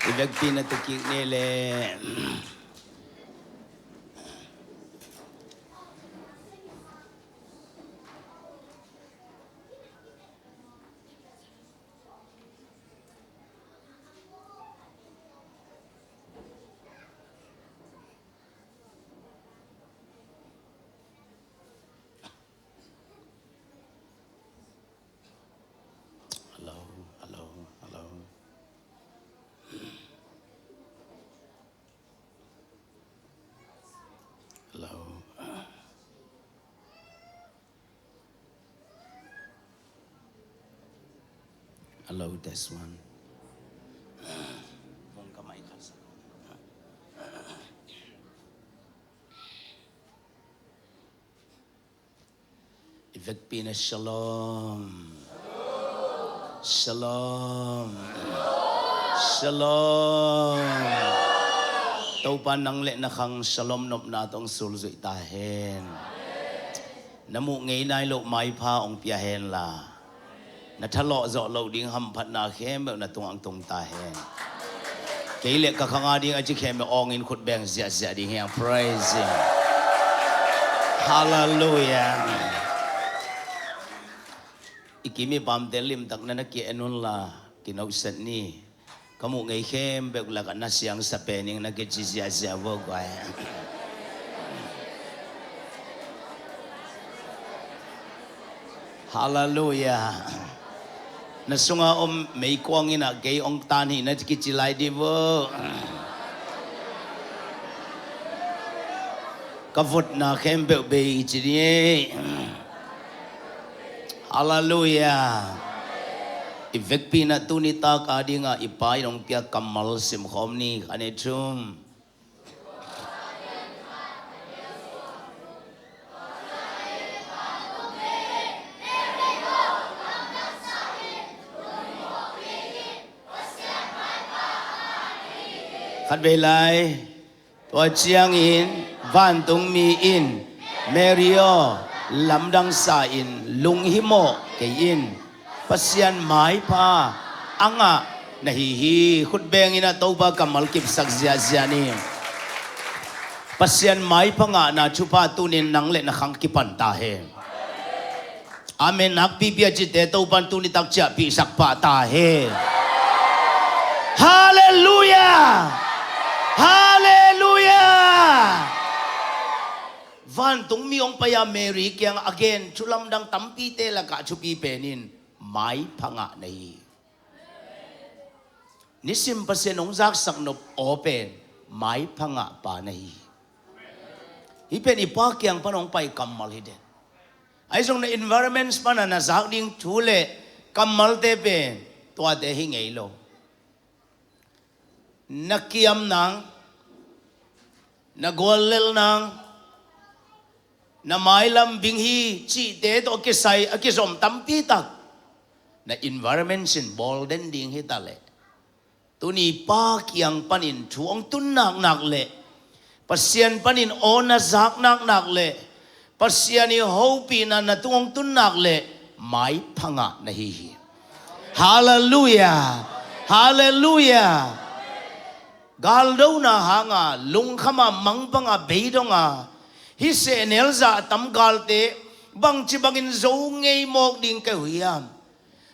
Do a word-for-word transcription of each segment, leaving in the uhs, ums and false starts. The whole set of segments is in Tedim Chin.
I vekpi na tu kik ni le. Hello, hello, hello. Hello. Hello, test one. Phone ka mai khat sa. I vekpi na shalom. Shalom. Shalom. Topa nang le na khang shalom nopna tawh hong sulzuih ta hen. Na muh ngei nai loh maipha hong pia hen la, na thalawh zawh loh ding hamphatna khempeuh na tungah hong tung ta hen. Kei le ka khang a ding a ci khempeuh awngin khut beng ziahziah ding hi hang. Praise Him. Hallelujah. I kim i pamte limtak na na ki-en un la, kinohset ni. Ka muh ngei khempeuh lakah na siangsa pen ing na kici ziahziah vo guai. Hallelujah. Na sunga om meikuang in ah kei hong tan hi na kici lai di vo. Ka votna khempeuh bei ci di. Hallelujah. I vekpi na tuni tak a dingah i Pa in hong pia kammal simkhawm ni. Khat, nih, thum. Khat vei lai. Tua ciangin vantungmi in, Mary aw, lamdang sa in, lunghimawh kei in, Pasian maipha a ngah na hi hi. Khut beng in ah Topa kammal kipsak ziahziah ni. Pasian maipha ngahna thupha tunin nang le na khang kipan ta hen. Amen. Nakpipi a cite Topan tuni tak ciahpihsak pah ta hen. Hallelujah. Hallelujah. Vantungmi hong pai a Mary kiang a gen thu lamdang tampite lakah thupi pen in maipha ngah na hi. Nisim Pasian hong zaksak nop aw pen maipha ngah pa na hi. Hih pen i Pa kiang pan hong pai kammal hi den. Ahi zong na environments pana na zak ding thu le kammalte pen tuate hi ngei lo. Na kiam nang, na guallelh nang, na mailam bing hi cihte tawh kisai a kizom tampi tak na environment sin bawl den ding hi ta leh, tuni Pa kiang panin thu hong tun naknak le Pasian panin aw na zak naknak le Pasian i hopihna na tung hong tun nak le maipha ngah na hi hi. Hallelujah. Hallelujah. Galdona hanga lungkhama mangpanga beidonga hih sehnel zah a tam galte bangci bangin zo ngei mawk ding ka hi uh hiam?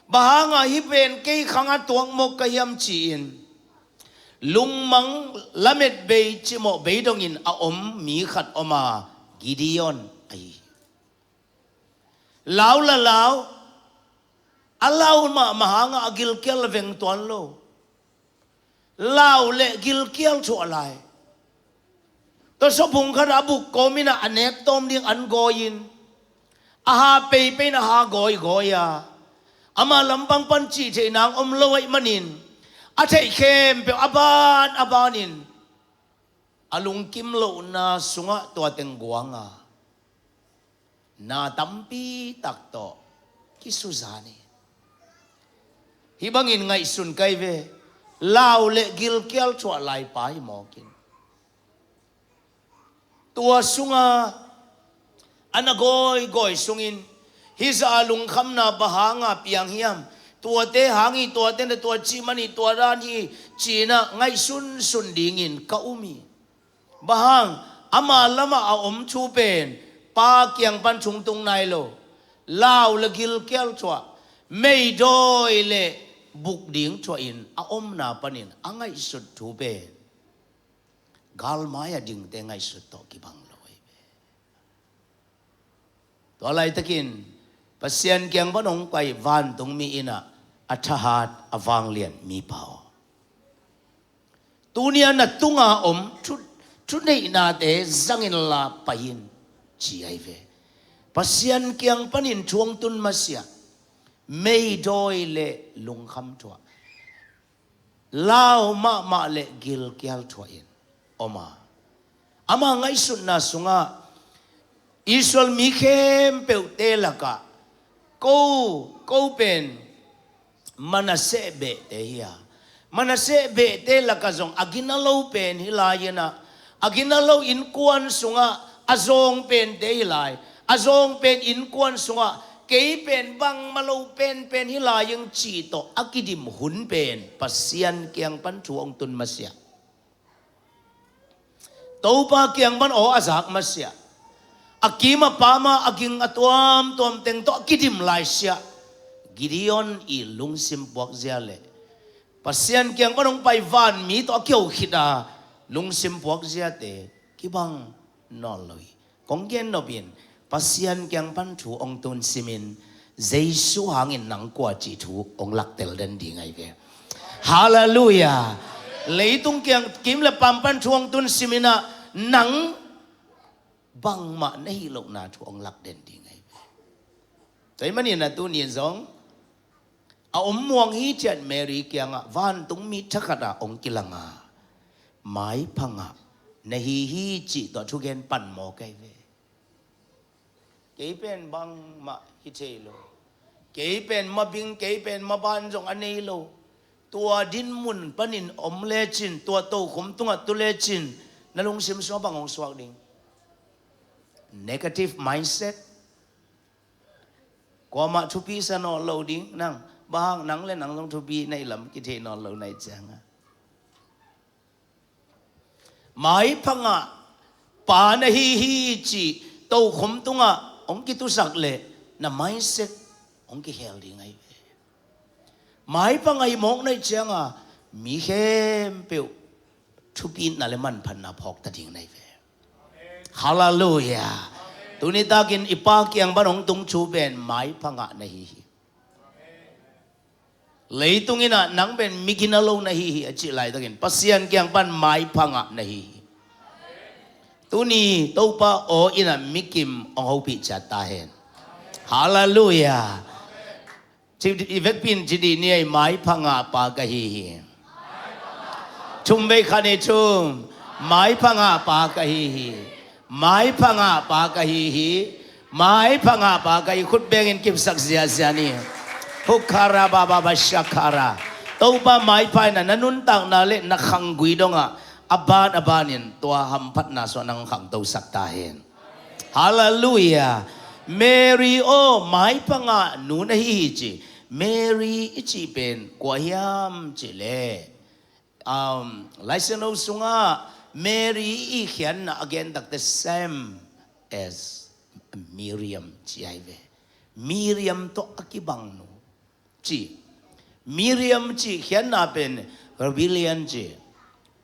Bang hanga hih pen kei khanga tuak mawk ka hiam ci-in lungmang lamet bei cimawh beidongin a om mi khat om a, Gideon ahi hi. Lau la lau, a lau mahmah hanga a gilkial veng tuan lo. Lau le gilkial thuah lai. Tawsaphung khat a buk kawmin a nek tawm ding an gawi-in a ha peipei in a ha gawigawi a, ama lampang pan cih theih nang om lo ahih manin a theih khempeuh a ban a banin a lungkim lohna sungah tua teng guanga na tampi tak tawh kisuzan hi. Hih bangin ngaihsun kai ve. Lau le gilkial thuah laipa hi mawkin tua sunga a na gawigawi sungin hih zah a lungkhamna bang hanga piang hiam? Tuate hang hi, tuate na tua cih man hi, tua dan hi, ci-in ah ngaihsunsun dingin ka um hi. Bang hang, ama lamah a om thu pen pa kiang pan thu hong tung nai lo. Lau le gilkial thuah, meidawi le buk ding thuah in a omna panin a ngaihsut thu pen galmai a dingte ngaihsut tawh kibang lo hi ve. Tua laitakin Pasian kiang pan hong pai vantungmi in ah a thahat a vanglian mipa aw, tuni-a na tunga om thu, thuneihnate zang inla pai in, ci ahi ve. Pasian kiang panin thu hong tun masiah, meidawi le lungkham thuah, lau mahmah le gilkial thuah in om a, ama ngaihsutna sungah Israel mi khempeuhte lakah ko, ko pen Manasseh behte hi a, Manasseh behte lakah zong a gina lo pen hi lai-in ah, a gina lo innkuan sungah a zawng pente hi lai, a zawng pen innkuan sungah kei pen bangmah lo penpen hi lai ing cih tawh a kidim hun pen Pasian kiang pan thu hong tun masiah, Topa kiang pan aw a zak masiah, a kim a pam a, a ging a tuamtuam teng tawh a kidim laisiah, Gideon i lungsim puakzia le Pasian kiang pan hong pai vanmi tawh a kiho khit a lungsim puakziate kibang nawn lo hi. Kong gen nop in, Pasian kiang pan thu hong tun simin Jesu hangin nang kua cih thu hong laktel den ding ahi ve. Halleluiah. Leitung kiang kim le pam pan thu hong tun simin ah nang bangmah na hih lohna thu hong lak den ding ahi ve. Tua ahih manin ah tuni zong a om muang hithiat Mary kiangah vantungmi thakhat ah hong kilang a, maiphangah na hi hi cih tua thugen pan mawk ahi ve. Kei pen bangmah hi thei lo. Kei pen mabing, kei pen maban zong a nei lo. Tua dinmun panin om lecin, tua tokhom tungah tu lecin, na lungsim sungah bang hong suak ding? Negative mindset. Kuamah thupi sa nawn lo ding nang. Bang hang, nang le nang zong thupi na hih lam kithei nawn lo na hih ciangah, maiphangah pa na hi hi cih tokhom tungah hong kitusak leh na mindset hong kikhel ding ahi ve. Maiphangah hi mawk na hih ciangah mi khempeuh thupitna le manphatna phawk ta ding na hi ve. Halleluiah. Tuni takin i Pa kiang pan hong tung thu pen maiphangah na hi hi. Leitung in ah nang pen mi gina lo na hi hi a cih laitakin Pasian kiang pan maiphangah na hi hi. Tuni Topa aw in ah mikim hong hopih ciat ta hen. Halleluiah. Ci, i vekpi in ci dih ni ei, maiphangah pa ka hi hi. Thum vei khat ni, thum. Maiphangah pa ka hi hi. Maiphangah pa ka hi hi. Maiphangah pa ka hi. Khut bengin kipsak ziahziah ni. Hukhara baba ba shakhara. Topa maipha in ah na nuntakna le na khanggui dongah a ban a banin tua hamphatna sungah nang khangtosak ta hen. Halleluiah. Mary aw, maiphangah nu na hi hi ci. Mary i cih pen kua hiam cih leh, um, Lai Siangtho sungah Mary i khiatna a gen takte same as Miriam ci ahi ve. Miriam tawh a kibang nu ci. Miriam cih khiatna pen rebellion ci.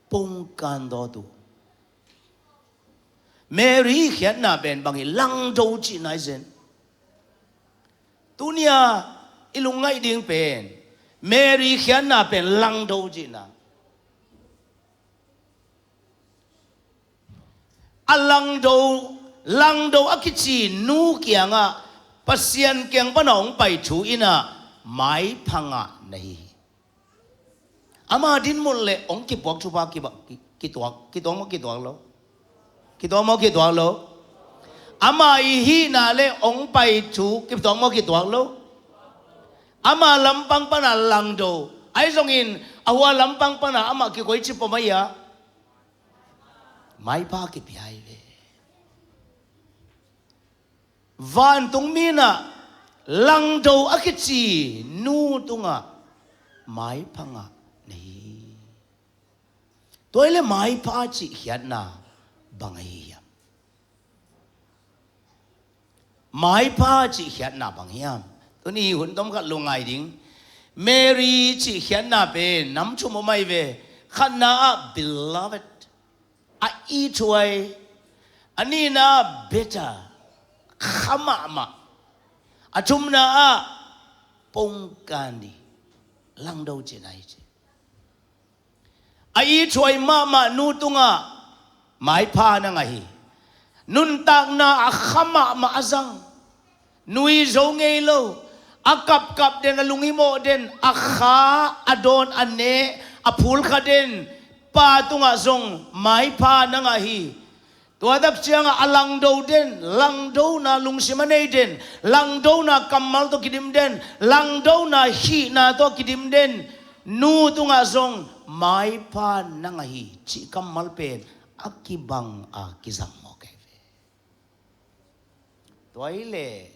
Pongkan dawtu. Mary khiatna pen bang hi? Langdo cihna hi zen. Tuni-a i lungngaih ding pen Mary khiatna pen langdo cihna. A langdo, langdo a kici nu kiangah Pasian kiang pana hong pai thu in ah maiphangah na hi hi. Ama dinmun le hong kipuak thupha kiba, ki, kituak, kituak maw kituak lo? Kituak maw kituak lo? Ama i hihna le hong pai thu kituak maw kituak lo? Ama lampang pana langdo. Ahi zongin a hua lampang pana amah kikoici pom ahi a, maipha kipia hi ve. Vantung mi in ah Langdo a kici nu tungah maipha ngah na hi. Tua hi leh maipha cihkhiatna bang ahi hiam? Maipha cihkhiatna bang hiam? Tuni hun tomkhat lungngai ding. Mary cihkhiatna pen nam thum om ahi ve. Khatna ah beloved, a ithuai. A nihna ah bitter, kha mahmah. A thumna ah pongkan ding, langdo cihna hi ci. A ithuai mahmah nu tungah maipha na ngah hi. Nuntakna a kha mahmah a zang, nui zo ngei lo, a kapkap den, a lunghimawh den, a kha, a dawn, a neh, a phulkha den pa tungah zong maipha na ngah hi. Tua tak ciangah a langdo den, langdona lungsim a nei den, langdona kammal tawh kidim den, langdona hihna tawh kidim den nu tungah zong maipha na ngah hi cih kammal pen a kibang a kizang mawk ahi ve. Tua hi leh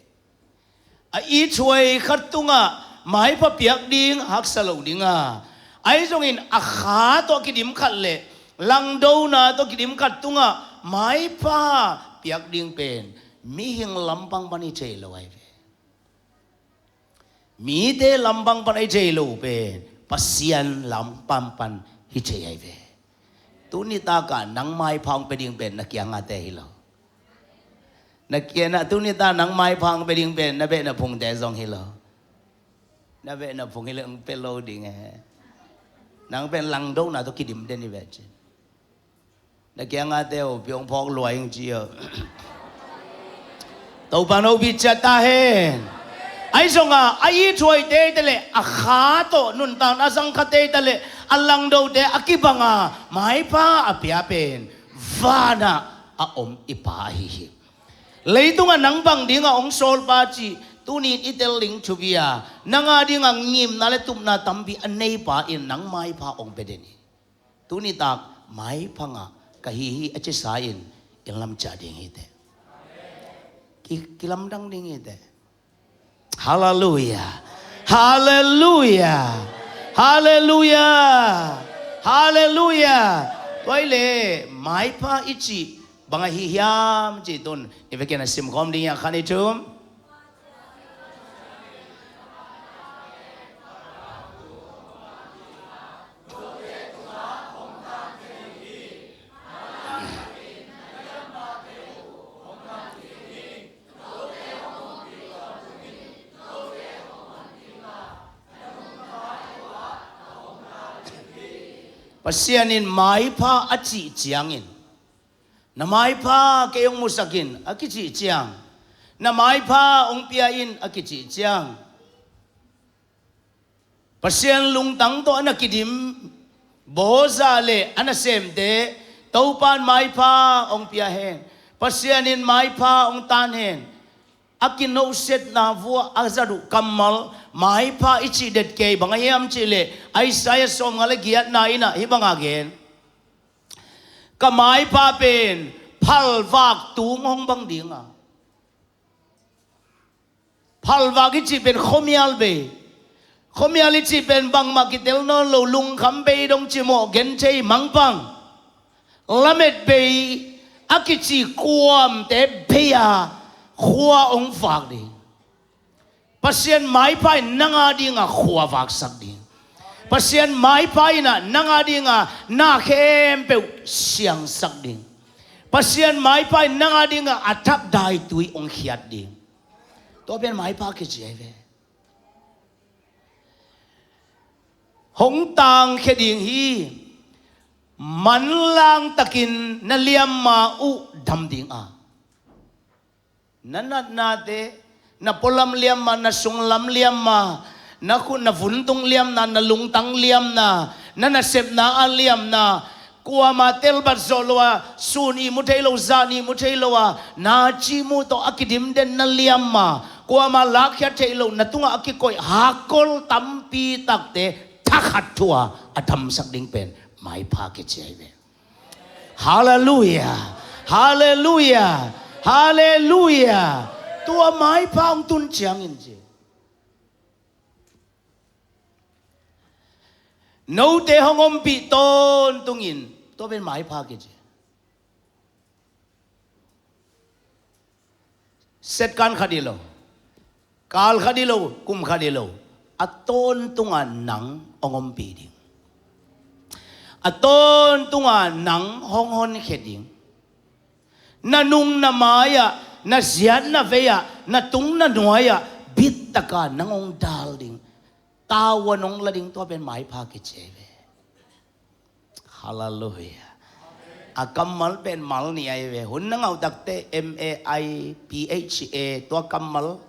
a ithuai khat tungah maipha piak ding haksa lo ding a, ahi zongin a kha tawh a kidim khat le langdona tawh kidim khat tungah maipha piak ding pen mihing lampang pan hi thei lo ahi ve. Mite lampang pan hi thei lo pen Pasian lampang pan hi thei ahi ve. Tuni takah nang maipha hong pia ding pen na kiangahte hi lo. Na kiangah tuni ta nang maipha hong pia ding pen na beh na phungte zong hi lo. Na beh na phung hi lo, hong pia lo ding e. Nang pen langdona tawh kidim den hi ve ci. Na kiangahte uh piong phawk luai hing ci uh. Topa no bit ciat ta hen. Ahi zongah a ithuaite ta le a kha tawh nuntakna a zang khate ta le a langdote a kibanga maipha a pia pen vanah a om i Pa ahi hi. Leitungah nang bang dingah hong sawlpa cih tuni in i tel ding thupi a, nang a dingah ngimna le tupna tampi a neipa in nang maipha hong pia den hi. Tuni tak maipha ngah ka hi hi a cisa in i lamciah ding hi teh. Ki, kilamdang ding hi teh. Halleluia. Halleluia. Halleluia. Halleluia. Tua hi leh maipha i cih bang ahi hiam cih tun i vekin a simkhawm ding hi a, khan i thum. Pasian in maipha a cih ciangin, na maipha kei hong musak in a kicih ciang, na maipha hong pia in a kicih ciang, Pasian lungtang tawh a na kidim bawza le a nasemte Topa in maipha hong pia hen. Pasian in maipha hong tan hen. A kinohsetna vuah a zat uh kammal maipha i cih det kei bang a hiam cih leh Isaiah sawmnga le giatna in ah hih bang a gen. Ka maipha pen phalvak tung hong bang ding a. Phalvak i cih pen khuamial bei. Khuamial i cih pen bangmah kitel nawn lo, lungkham bei dong cimawh genthei mangpang. Lamet bei a kici kuamte bei a khua hong vak ding. Pasian maipha in nang a dinga khua vaksak ding. Pasian maipha in ah nang a dinga na khempeuh siangsak ding. Pasian maipha in nang a dinga a thak daitui hong khiat ding. Tua pen maipha kici ahi ve. Hong tangkhia ding hi. Manlang takin na liamma uh dam ding a, na natnate, na pualam liamma, na sunglam liamma, na khut, na vuntung liamna, na lungtang liamna, na nasepna a liamna, kuama telbat zawh lo a, sun ihmu thei lo, zan ihmu thei lo a, na cihmu tawh a kidim den na liamma, kuama lakkhiat theih lo, na tungah a kikoih hakkol tampi takte thakhat thu a a damsak ding pen maipha kici ahi ve. Halleluia. Halleluia. Halleluia. Tua maipha hong tun ciangin ci. Note hong ompih tawntungin, tua pen maipha kici. Setkan khat hi lo, kal khat hi lo, kum khat hi lo, a tawntunga nang hong ompih ding, a tawntunga nang hong honkhia ding. Na nung na mai-ah, na ziat na vei-ah, na tung na nuai-ah bittaka nang hong dal ding, tavuan hong la ding, tua pen maipha kici ahi ve. Halleluiah. A kammal pen mal nih ahi ve. Hun na ngah uh takte M A I P H A, tua kammal,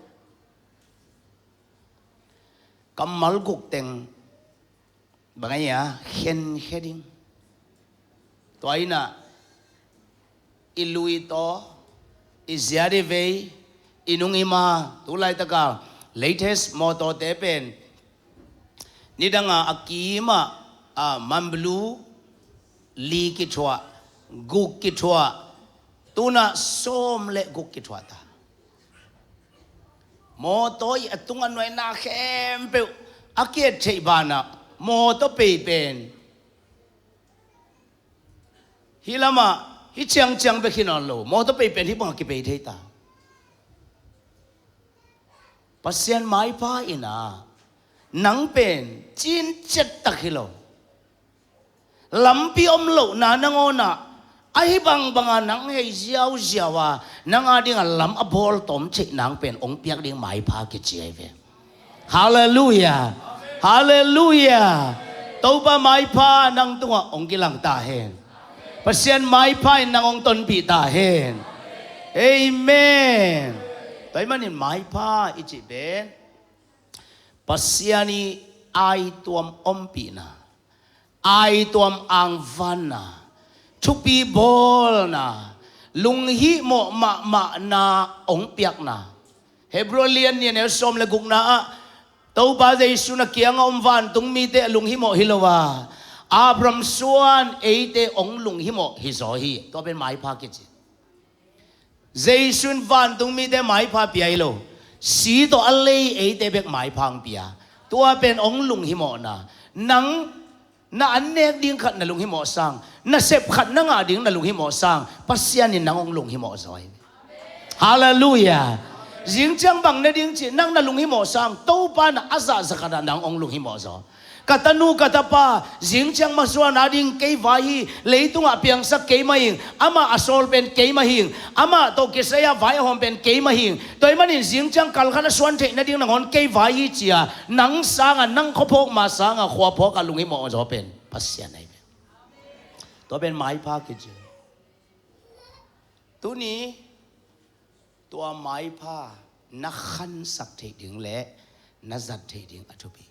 kammal guk teng bang ahi a, khenkhia ding. Tua hi-in ah i lui taw, i ziat i vei, i nung i ma, tu laitaka latest mawtawte pen nidanga a kimah, a, manblu li kithuah, guk kithuah, tu-in ah sawm le guk kithuah ta. Mawtaw i a tung a nuai na khempeuh a ki-et theih banah mawtaw pei pen hih lamah hih ciangciang bek hi nawn lo, mawtaw pei pen hih bangah kipei thei ta. Pasian maipha in ah nang pen cinciat tak hi lo. Lampi om lohna nangawn ah, ahi bangbanga nang hei ziauziau a, nang a dinga lam a bawl tawm theih nang pen hong piak ding maipha kici ahi ve. Halleluiah. Halleluiah. Topa maipha nang tungah hong kilang ta hen. Pasian maipha in nang hong tonpih ta hen. Amen. Tua ahih manin maipha i cih pen Pasian i aituam ompihna, aituam angvanna, thupi bawlna, lunghihmawh mahmahna hong piakna. Hebrew lian nih a neu sawm le gukna ah Topa Jesu na kiangah om vantung mite a lunghimawh hi lo a, Abraham suan eite hong lunghimawh hi zaw hi. Tua pen maipha kici. Jesu in vantung mite maipha pia hi lo, si tawh a lei eite bek maipha hong pia. Tua pen hong lunghimawhna. Nang na an nek ding khat na lunghimawh sang, nasep khat na ngah ding na lunghimawh sang, Pasian in nang hong lunghimawh zaw hi. Halleluiah. Zingciang bang ne ding cih nang na lunghimawh sang, Topa na a zahzah khatah nang hong lunghimawh zaw. Ka tanu ka tapa, zingciang masuan a ding kei vai hi, leitungah piangsak kei mah ing, amah a sawl pen kei mah hing, amah tawh kisai-a vai a hawm pen kei mah hing. Tua ahih manin zingciang kalkhat a suan theih nading nangawn kei vai hi ci-a, nang sanga, nang khuaphawk ma sanga, khuaphawk a lunghimawh zaw pen Pasian ahi ve. Tua pen maipha kici. Tuni tua maipha na khansak theih ding le na zat theih ding a thupi.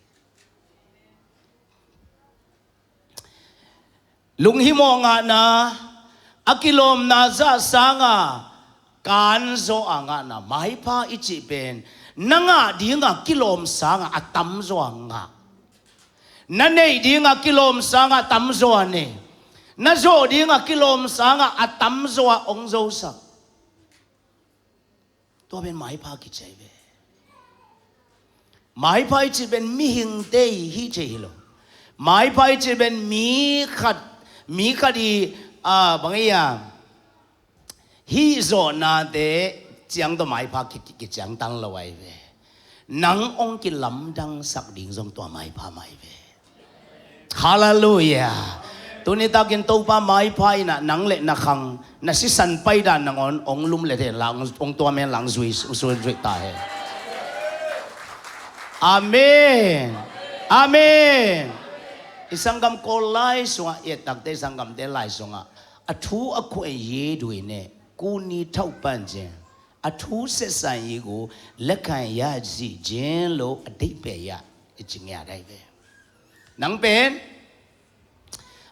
Lunghimawh ngahna, a kilawmna zah sanga kanzaw a ngahna, maipha i cih pen na ngah dinga kilawm sanga a tamzaw a ngah. Na neih dinga kilawm sanga a tamzaw a nei. Na zawh dinga kilawm sanga a tamzaw a hong zosak. Tua pen maipha kici ahi ve. Maipha i cih pen mihingte i hih thei hi lo. Maipha i cih pen mi khat, mi khat i, a, bang i a, hih zawhnate ciang tawh maipha ki, ki, kiciangtan lo ahi ve. Nang hong kilamdangsak ding zong tua maipha mah ahi ve. Halleluiah. Tuni takin Topa maipha in ah nang le na khang, na sisan paidan nangawn hong lum le hen la, hong, hong tuam hen la, hong zui, zui, zui ta hen. Amen. Amen. I sanggam Kawl lai sungah, i et takte i sanggamte lai sungah, a thu a khuh en ye dui ne, kuni thauh pan jen, a thu sesa yi gu, lekan ya zi jen lo, a deih pe ya, i ci ngiat ahi ve. Nang pen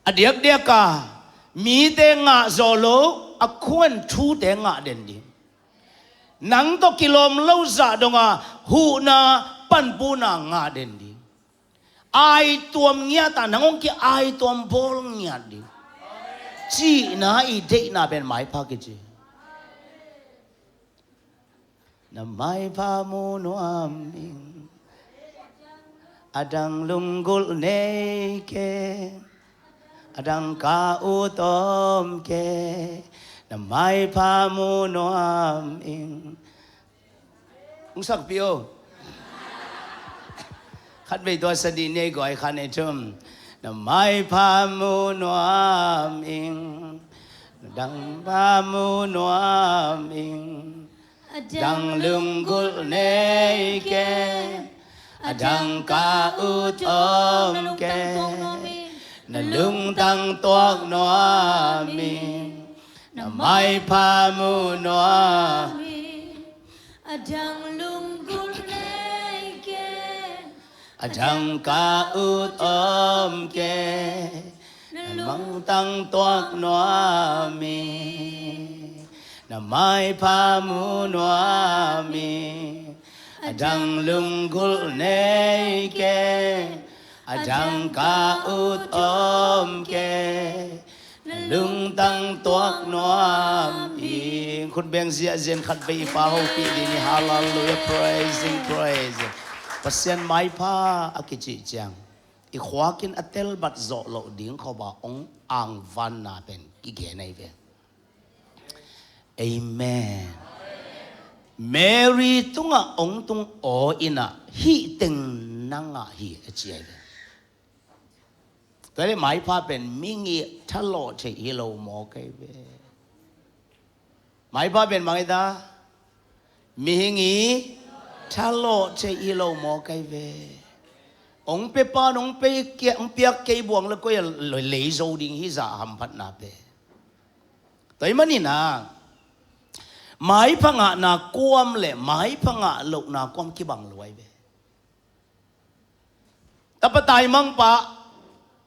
a diakdiaka mite ngah zawh lo, a khuan thute ngah den ding. Nang tawh kilawm lo zah donga huhna, panpuna ngah den ding. Aituam ngiat a, nang hong ki-aituam bawl ngiat ding. Cihna i deihna pen maipha kici. Na maipha mu nuam ing. A dang lunggulh nei kei, a dang ka ut om kei, na maipha mu nuam ing. Hong sakpih o. Khatvei tua sa dih ni ei guai, khat, nih, thum. Na maipha mu nuam ing, na dang pha mu nuam ing. A dang lunggulh nei kei, a dang ka ut om kei, na lungtang tuak nuam ing, na maipha mu nuam ing. A dang lunggulh nei kei, a dang ka ut om kei, na lungtang tuak nuam ing, na maipha mu nuam ing. A dang lunggulh nei kei, a dang ka ut om kei, na lungtang tuak nuam ing. Khut beng ziahziah in khatvei i Pa hopih ding hi. Halleluiah, praise Him, praise Him. Pasian maipha a kicih ciang i khuak in a telbat zawh loh ding khop a hong angvanna pen kigen ahi ve. Amen. Mary tungah hong tung aw in ah hih teng na ngah hi a ci ahi ve. Tua leh maipha pen mihing i thalawh theih hi lo mawk ahi ve. Maipha pen bang hi ta? Mihing i thalawh theih hi lo mawk ahi ve. Hong pia pa in hong pia kei, hong piak kei buang leh koi a lei zo ding hi zah hamphatna pen. Tua ahih manin ah maipha ngahna kuam leh maipha ngah lohna kuam kibang lo ahi ve. Tapa taimang pa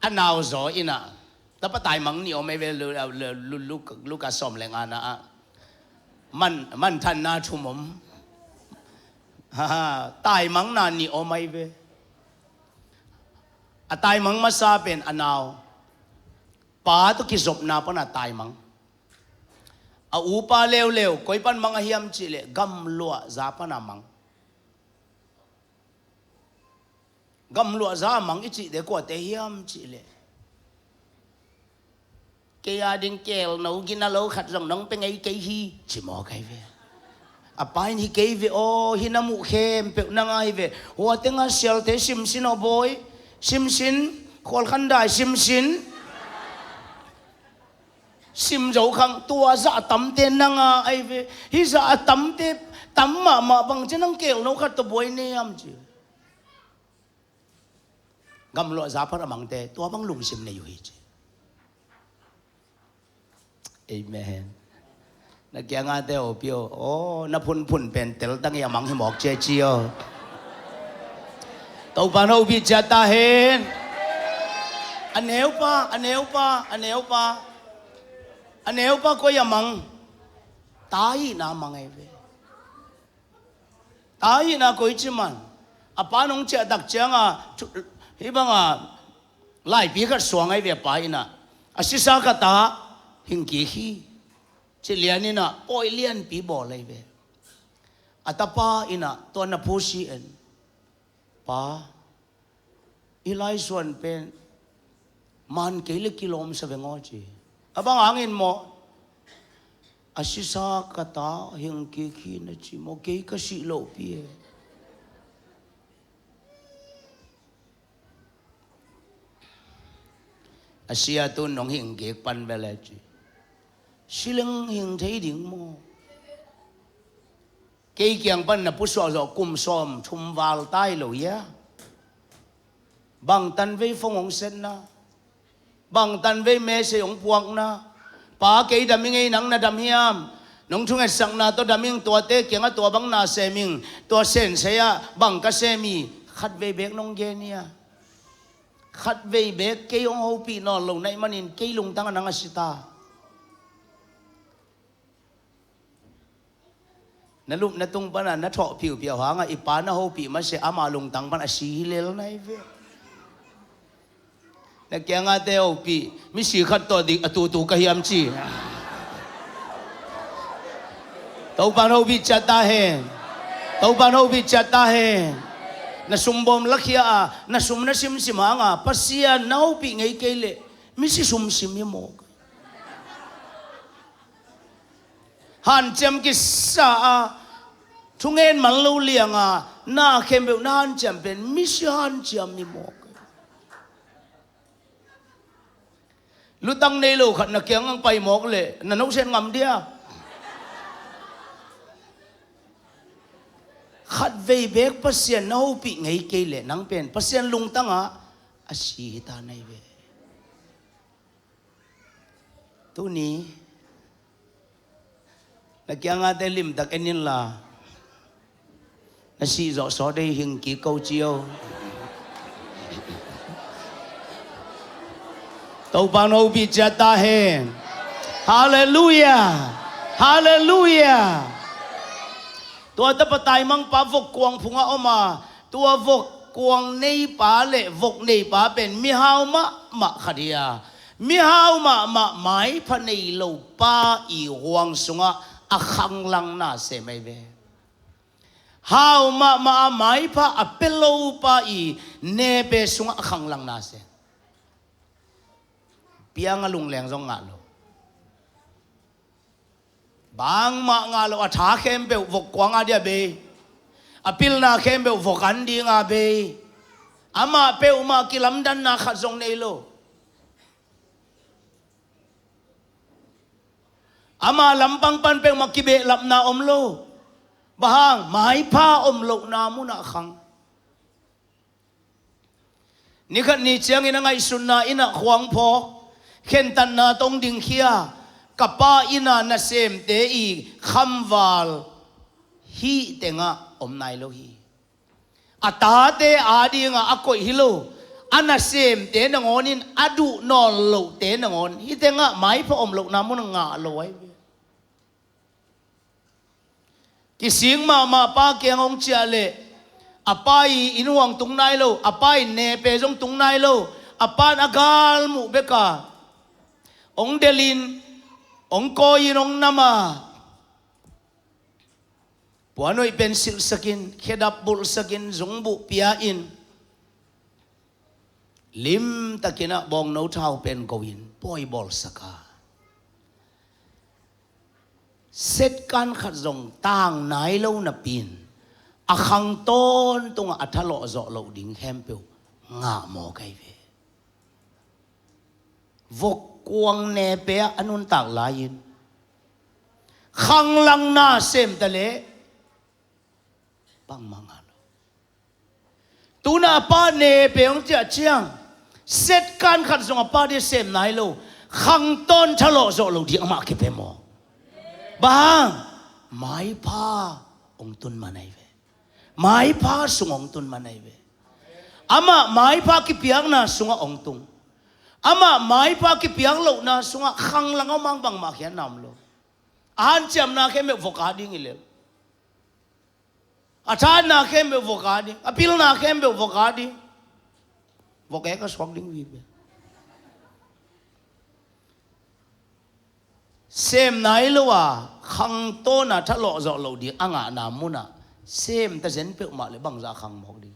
a nau zaw in ah, tapa taimang nih om ahi ve. Lu-, lu-, lu-, Luka, Luka sawm leh ngana ah man, manthanna thum om. Ha, ha, taimangna nih om ahi ve. A taimang masa pen a nau, pa tawh kizopna pan a taimang. A upa leuleu koi pan mang a hiam cih leh gamluahza pan a mang. Gamluahza a mang i cihte kuate hiam cih leh, kei a ding kelno gina lo khat zong nong pia ngei kei hi, ci mawk ahi ve. A pa in hi kei ve aw, hi na muh khempeuh na ngah hi ve. Hua teng a sialte simsin aw bawi, simsin, khualkhandai simsin. Sim zo khang, tua zah a tamte na ngah ahi ve. Hih zah a tamte tam mahmah bang ci a nang kelno khat tawh buai nei hiam ci. Gamluahza pan a mangte tua bang lungsim nei uh hi ci. Amen. Na kiangah te hopih o, aw, na phunphun pen teltang hi a mang hi mawk ci a ci aw. Topa in hopih ciat ta hen. A neupa, a neupa, a neupa. A neupa koi a mang? Ta hihna a mang ahi ve. Ta hihna koi ci man? A pa in hong ciahtak ciang a, thu-, hih bang a laipi khat suang ahi ve a pa in ah. A sisa ka ta hing kik hi, ci lian in ah pawi lianpi bawl ahi ve. A tapa in ah tua na phusi en. Pa, hih lai suan pen man kei leh kilawm sa veng aw ci. A bang hangin maw? A sisa ka ta hing kik hi na ci maw, kei ka sih lohpi e. A sia, tu-in nong hing kik pan ve leh ci. Si leng hing thei ding maw? Kei kiang pan na pusuah zawh kum sawm thum val tai lo hia? Bang tanvei phone hong setna, bang tanvei message hong puakna, pa kei dam ing ei, nang na dam hiam? Nong thungetsakna tawh dam ing, tuate kiangah tua bang na sem ing, tua sensei ah bang ka sem hi, khatvei beek nong gen hia? Khatvei beek kei hong hopih nawn lo na hih manin kei lungtang ah nang a si ta. Na lupna tung pan a na thawh phiuphiau hangah i pa na hopih masiah ama lungtang pan a si hi lel na hi ve. Na kiangah te hopih, misi khat tawh dik a tutu ka hiam ci. Topa in hopih ciat ta hen. Topa in hopih ciat ta hen. Na sumbawm lakhia a, na sum na simsim hanga Pasian na hopih ngei kei leh misi sumsim hi maw? Hanciam kisa a, thungen man lo lianga na khempeuh na hanciam pen misi hanciam hi maw? Lutang nei lo khat na kiang ang pai mawk leh na nosen ngam dia? Khatvei beek Pasian na hopih ngei kei leh nang pen Pasian lungtangah a si hi ta nai ve. Tuni na kiangate limtak en inla, na sih zawh sawt ei hing kik ko cio. Topa na hopih ciat ta hen. Halleluia. Halleluia. Tua tapa taimangpa vok kuang phungah om a, tua vok kuang neipa le vok neipa pen mihau mahmah khat hi a, mihau mahmah maipha nei lo pa i huang sungah a khanglang na sem ahi ve. Hau mahmah a maipha a pia lo pa i nepe sungah a khanglang na sem. Piang a lungleng zong ngah lo. Bangmah ngah lo, a tha khempeuh vok kuang a dia bei. A pilna khempeuh vok an dinga bei. Amah peuhmah kilamdanna khat zong nei lo. Ama lampang pan peuhmah kibehlapna om lo. Bang hang, maipha om lohna munah khang. Nikhat ni ciangin a ngaihsutna innah khuang phawk, khentatna tawh dingkhia, ka pa innah nasemte i khamval hih tengah om nai lo hi. A tate adingah a koih hi lo, a nasemte nangawn in a duh nawn lohte nangawn hih tengah maipha om lohna mun ngah lo ahi ve. Kisik mahmah pa kiang hong ciah leh a pa i inn huang tung nai lo, a pa i nepe zong tung nai lo, a pan a galmuh beka hong delhin, hong kawi-in, hong nam a, puanhoih pen silhsakin, khedap bulhsakin, zungbuh pia-in, limtakinah bawngno thau pen go-in pawi bawlsak a, setkan khat zong tang nai lo napi-in a khang tawntungah a thalawh zawh loh ding khempeuh ngah mawk ahi ve. Vok kuang nepe ah a nuntak lai-in khanglang na sem ta leh bangmah ngah lo. Tuna a pa nepe hong ciah ciang setkan khat zong a pa dia sem nai lo, khang tawn thalawh zawh lo ding amah kipia maw? Bang hang, maipha hong tun man ahi ve. Maipha sung hong tun man ahi ve. Amah maipha kipiakna sungah hong tung. Amah maipha kipiak lohna sungah khanglang a om hang bangmah khiatna om lo. A hanciamna khempeuh vok a ding hi lel. A thatna khempeuh vok a ding, a pilna khempeuh vok a ding. Vok ek a suak ding vive. Sem nai lo a khang tawn a thalawh zawh loh ding a ngahna munah sem ta zen peuhmah le bangzah khang mawk ding.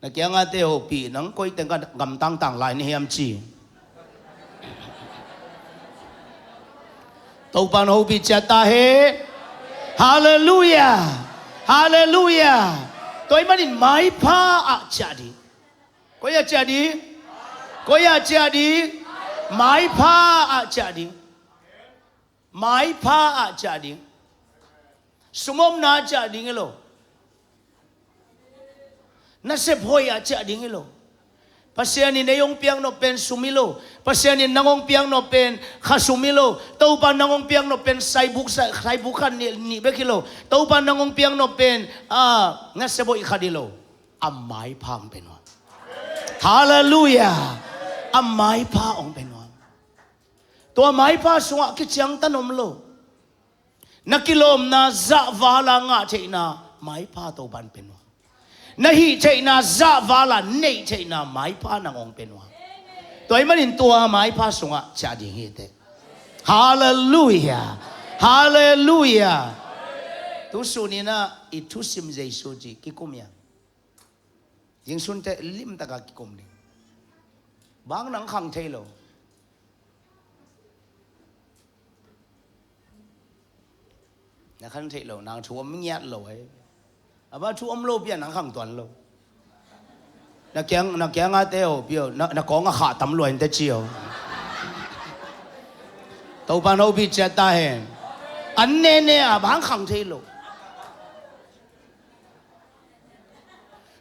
Na kiangate hopih, nang koi teng ka gamtang tang lai na hiam ci. Topa na hopih ciat ta hen. Halleluia. Halleluia. Tua ahih manin maipha ah ciah ding. Koi ah ciah ding? Koi ah ciah ding? Maipha ah ciah ding. Maipha ah ciah ding. Sumomna ah ciah ding hi lo. Nasep hoih ah ciah ding hi lo. Pasian in ei hong piaknop pen sum hi lo. Pasian in nang hong piaknop pen khasum hi lo. Topa nang hong piaknop pen saibuk, sa-, saibuk khat nih, nih bek hi lo. Topa nang hong piaknop pen, ah, nasep hoih khat hi lo. A maipha hong pia nuam. Halleluia. A maipha hong pia nuam. Tua maipha sungah kiciangtan om lo. Na kilawmna zahvala ngah theihna maipha Topan pia nuam. Na hih theihna zahvala neih theihna maipha nang hong pia nuam. Tua ahih manin tua maipha sungah ciah ding hi teh. Halleluia. Halleluia. Tu suninah i thusim Jesu ci kikum hiam? Zingsun teh limtaka kikum ding. Bang nang khang thei lo. Na khang thei lo, nang thu om ngiat lo ai. A ba thu om lo pia nang khang tuan lo. Na kiang, na kiang a te ho pia, na, na kong a kha tam luai te chi ho. Topa no pi chia ta hen. An ne ne a bang khang thei lo.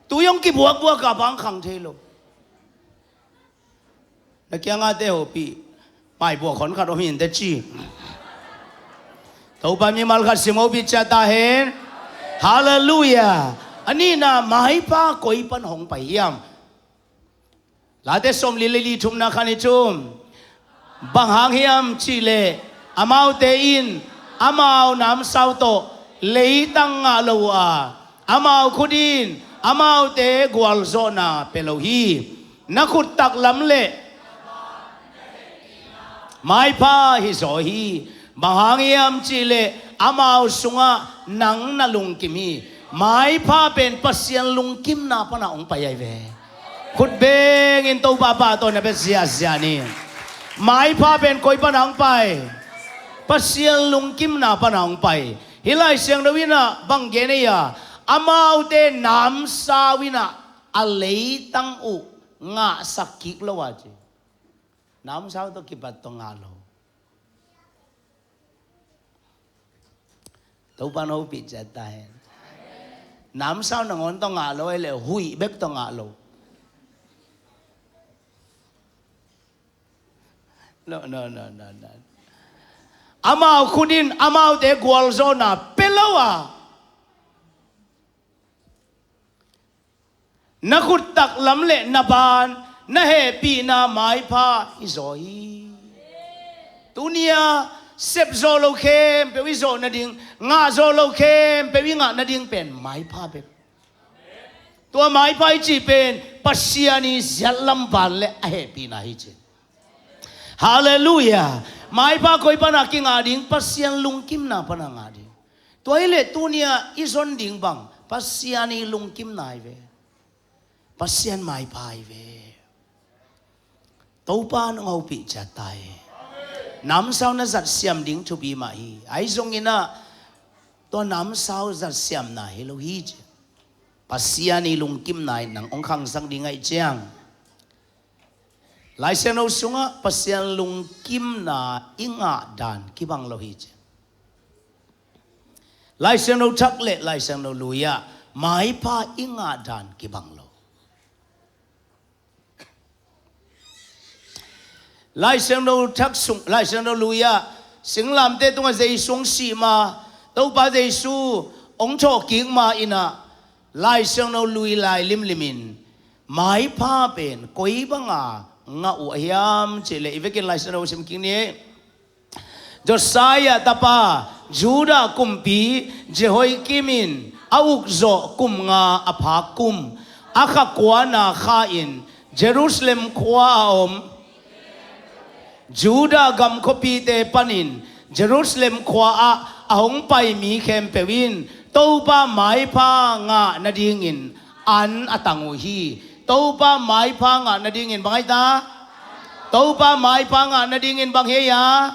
Tu yong kibuak buak a bang khang thei lo. Na kiang a te ho pi. Mai buak hon khat om hin te chi. Topa mimal khat sim ho pi chia ta hen. Hallelujah. Ani na maipa koi pan hong pai hiam. Late som li le li thumna khan i thum. Bang hang hiam cih leh amaute in amau namsau tawh leitang ngah lo uh a, amau khut in amaute gualzawhna pia lo hi. Na khut taklam le maipha hi zaw hi. Bang hang hiam cih leh amau sungah nang na lungkim hi. Maipha pen Pasian lungkimna pana hong pai ai ve. Khut bengin Topa pahtawi na pia ziahziah ni. Maipha pen koi pana hong pai? Pasian lungkimna pana hong pai. Hih Lai Siangtho in ah bang gen ei a, amaute namsau in ah a leitang uh ngahsak kik lo a ci. Namsau tawh kipat tawh ngah lo. Topa no pi chia ta hen. Namsau nangawn tawh ngah lo ai le huih bek tawh ngah lo. No, no, no, no, no. Amau khut in amaute gualzawhna pia lo a, na khut taklam le na ban na hehpihna maipha hi zaw hi. Tunia sep zawh lo khempeuh i zawh nading, ngah zawh lo khempeuh i ngah nading pen maipha bek. Tua maipha i cih pen Pasian i ziatlam ban le a hehpihna hi ci. Hallelujah. Maipha koi pana kingah ding? Pasian lungkimna pana ngah ding. Tua hi leh tunia i zon ding bang? Pasian i lungkimna hi ve. Pasian maipha hi ve. Topa nong hopih ciat ta hi. Namsau na zat siam ding thupi mah hi. Ahi zongin ah tua namsau zat siamna hi lo hi ci. Pasian i lungkimna in nang hong khangsak ding ahih ciang, Lai Siangtho sungah Pasian lungkimna i ngah dan kibang lo hi ci. Lai Siangtho Thak le Lai Siangtho Lui ah maipha i ngah dan kibang lo. Lai Siangtho Thak sung, Lai Siangtho Lui ah singlamteh tungah Jesu hong sih ma, Topa Jesu hong thawhkik ma in ah, Lai Siangtho Lui lai limlim in maipha pen koi banga ngah uh a hiam cih leh i vekin Lai Siangtho sim kik ni. Josiah tapa Judah kumpi Jehoiakim in a ukzawh kum nga a phak kum, a kha kuana kha in Jerusalem khua a om Judah gam khuapite panin Jerusalem khua ah a hong pai mi khempeuh in Topa maipha ngah nadingin an a tang uh hi. Topa maipha ngah nadingin bang ahi ta? Topa maipha ngah nadingin bang hi a?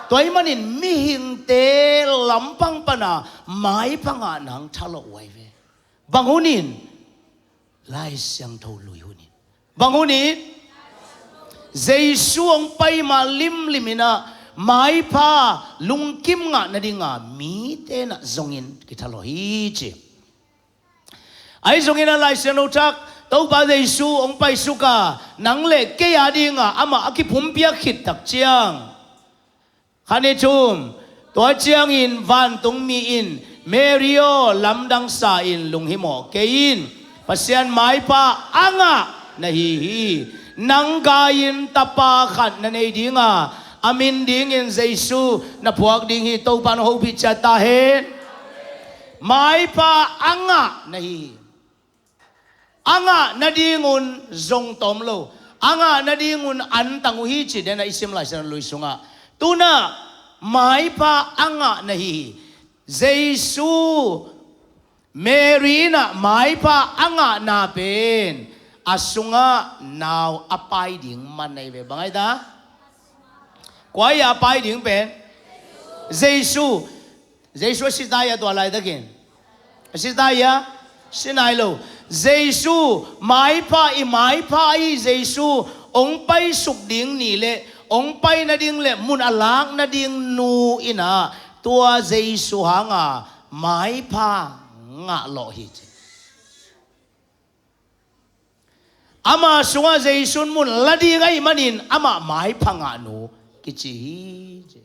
Tua ahih manin mihingte lampang pana maipha ngah nang thalawh uh ahi ve. Bang hunin? Lai Siangtho Lui hunin. Bang hunin? Jesu hong pai ma limlim in ah maipha lungkim ngah nadinga mite na zongin kithalawh hi ci. Ahi zongin ah Lai Siangtho Thak, Topa Jesu hong paisuk a, nang le kei a dinga amah a kipumpiak khit tak ciang, khan i thum, tua ciangin vantungmi in, Mary aw, lamdang sa in, lunghimawh kei in, Pasian maipha a ngah na hi hi. Nang gai-in tapa khat na nei dinga, a min dingin Jesu na phuak ding hi. Topa nong hopih ciat ta hen. Maipha a ngah na hi hi. A ngah nadingun zong tawm lo, a ngah nadingun an tang uh hi ci den a i sim Lai Siangtho Lui sungah. Tunah maipha a ngah na hi hi. Jesu Mary in ah maipha a ngahna pen a sungah nau a pai ding man ahi ve. Bang ahi ta? Kua hi a pai ding pen? Jesu. Jesu a si ta hi a, tua laitakin a si ta hi a? Si nai lo. Jesu, maipha, i maipha ahi Jesu hong paisuk ding ni le hong pai nading le mun a lak nading nu in ah tua Jesu hanga maipha ngahlawh hi ci. Ama sungah Jesu in mun la ding ahih manin amah maipha ngahnu kici hi ci.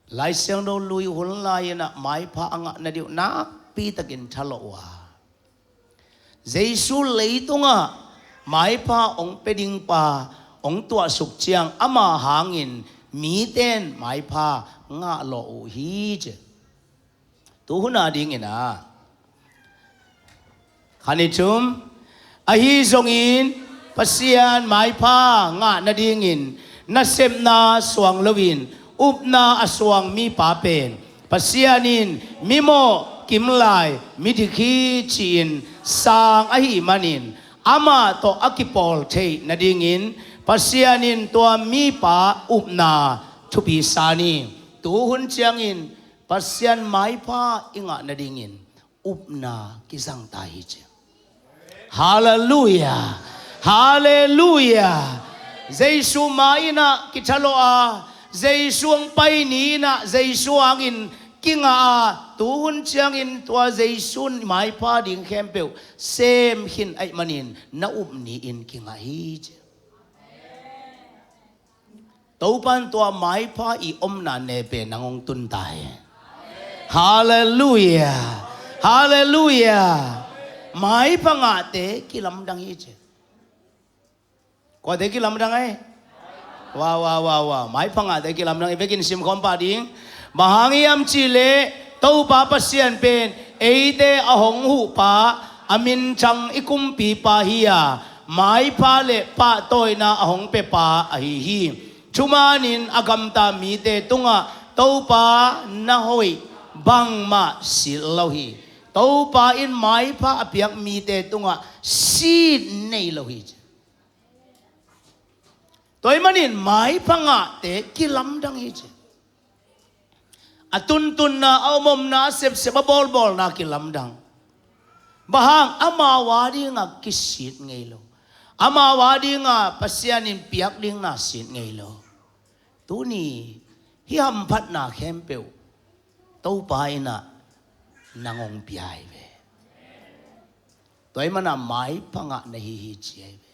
Lai Siangtho lui hun lai-in ah maipha a ngah nading uh nakpitakin thalawh uh a, Jesu leitungah maipha hong pia ding pa hong tuahsuk ciang ama hangin mite in maipha ngahlawh uh hi ci. Tu hun a dingin ah, khan i thum, ahi zongin Pasian maipha ngah nadingin nasepna suang loin upna a suang mipa pen Pasian in mimawh kimlai midik hi ci-in sang ahih manin amah tawh a kipawl theih nadingin Pasian in tua mipa upna thupi sa ni. Tu hun ciangin Pasian maipha i ngah nadingin upna kizang ta hi ci. Halleluia. Halleluia. Jesu ma-in ah kithalawh a, Jesu hong pai ni-in ah Jesu hangin kingah a, tu hun ciangin tua Jesu in maipha ding khempeuh sem khin ahih manin na up ni-in kingah hi ci. Topa in tua maipha i omna ne pen nang hong tun ta hi. Halleluia. Halleluia. Maipha ngahte kilamdang hi ci. Kuate kilamdang ei? Wa, wa, wa, wa. Maipha ngahte kilamdang hi. Vekin simkhawm pah ding. Bang hang hiam cihleh Topa Pasian pen eite a hong huhpa, a minthang i kumpipa hi a, maipha le pahtawina a hong piapa ahi hi. Thumanin a gamta mite tungah Topa na hoih bangmah silh lo hi. Topa in maipha a piak mite tungah sit nei lo hi. Tua ahih manin maipha ngahte kilamdang hi ci. A tuntunna, a omomna, a sepsep, a bawlbawlna kilamdang. Bang hang? Amau a dingah kisit ngei lo. Amau a dingah Pasian in piak dingna sit ngei lo. Tuni hih hamphatna khempeuh Topa in ah nang hong pia hi ve. Tua ahih manin maipha ngah na hi hi ci ahi ve.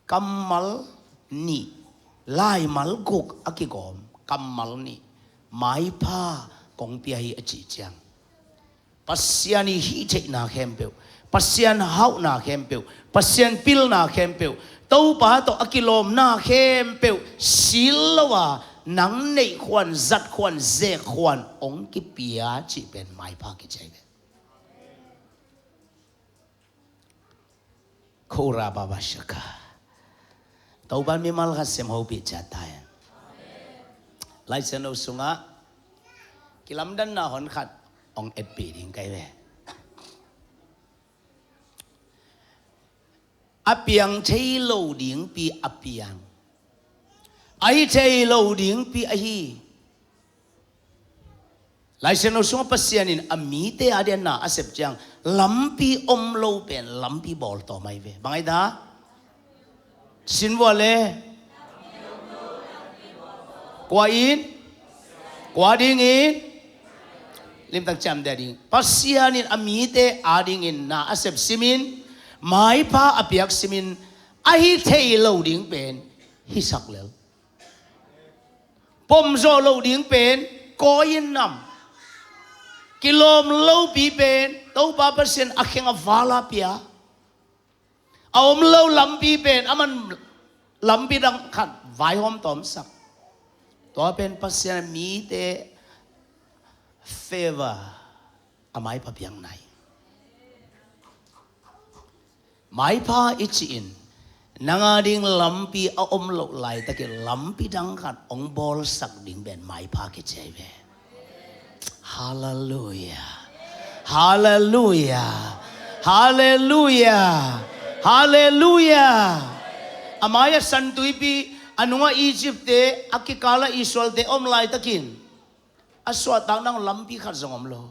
Kammal nih, laimal guk a kigawm kammal nih maipha kong pia hi a cih ciang, Pasian i hih theihna khempeuh, Pasian hauhna khempeuh, Pasian pilna khempeuh, Topa tawh a kilawmna khempeuh sil lo a, nang neih khuan, zat khuan, zek khuan hong kipia cih pen maipha kici ahi ve. Kora baba shaka. Topa in mimal khat sem hopih ciat ta hen. Lai Siangtho sungah kilamdanna hon khat hong etpih ding ka hi ve. A piang thei lo dingpi a piang, a hi thei lo dingpi a hi. Lai Siangtho sungah Pasian in a mite a dingin na a sep ciang lampi om lo pen lampi bawl tawm ahi ve. Bang ahi ta? Sin vua le. Kua in? Kua dingin? Limtak ciamteh ding. Pasian in a mite a dingin na a sep simin, maipha a piak simin, a hi thei lo ding pen hisak lel. Pom zawh loh ding pen kawi in nam. Kilawm lopi pen Topa Pasian a kheng a val a pia. A om lo lampi pen aman lampi dang khat vaihawm tawmsak. Tua pen Pasian mite favor a maipha piakna hi. Maipha i cih in nang a ding lampi a om loh laitakin lampi dang khat hong bawlsak ding pen maipha kici ahi ve. Halleluia. Halleluia. Halleluia. Halleluia. A mai-ah San Tuipi, a nungah Egypt-te, a kikalah Israel-te om laitakin a suahtakna lampi khat zong om lo.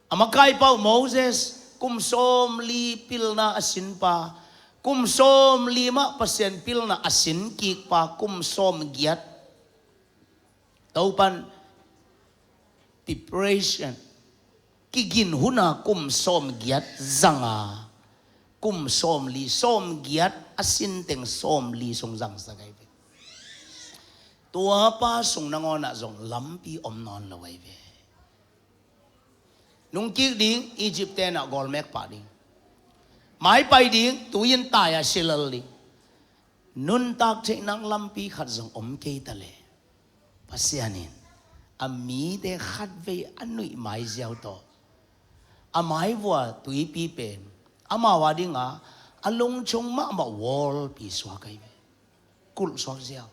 A makaipa uh Moses kum sawmli pilna a sinpa, kum sawmli mah Pasian pilna a sinkikpa, kum sawmgiat Topan preparation, kigin huna kum sawmgiat zanga, kum sawmli, sawmgiat a sinteng sawmli sung zangsak ahi ve. Tuapa sung nangawnah zong lampi om nawn lo ahi ve. Nungkik ding, Egypt tenah gawlmek pah ding. Maipai ding, tui-in tai-a silal ding. Nuntak theih nang lampi khat zong om kei ta leh, Pasian in a mite khatvei a nuih maiziau tawh a maivua tuipi pen amau a dinga a lungchung mahmah wallpi suak ahi ve. Kulh suak ziau.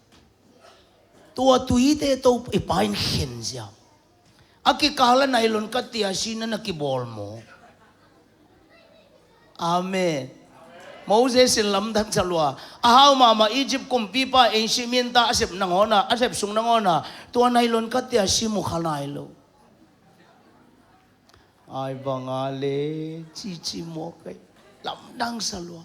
Tua tuite tawh i Pa in khen ziau. A kikal a nailon katia sina na kibawl maw? Amen. Moses in lamdang sa lua. A hau mahmah Egypt kumpipa ei si minta a sep nangawnah, a sep sung nangawnah, tua nailon katia si mu kha nai lo. Ai banga le cici mawk ei. Lamdang sa lua.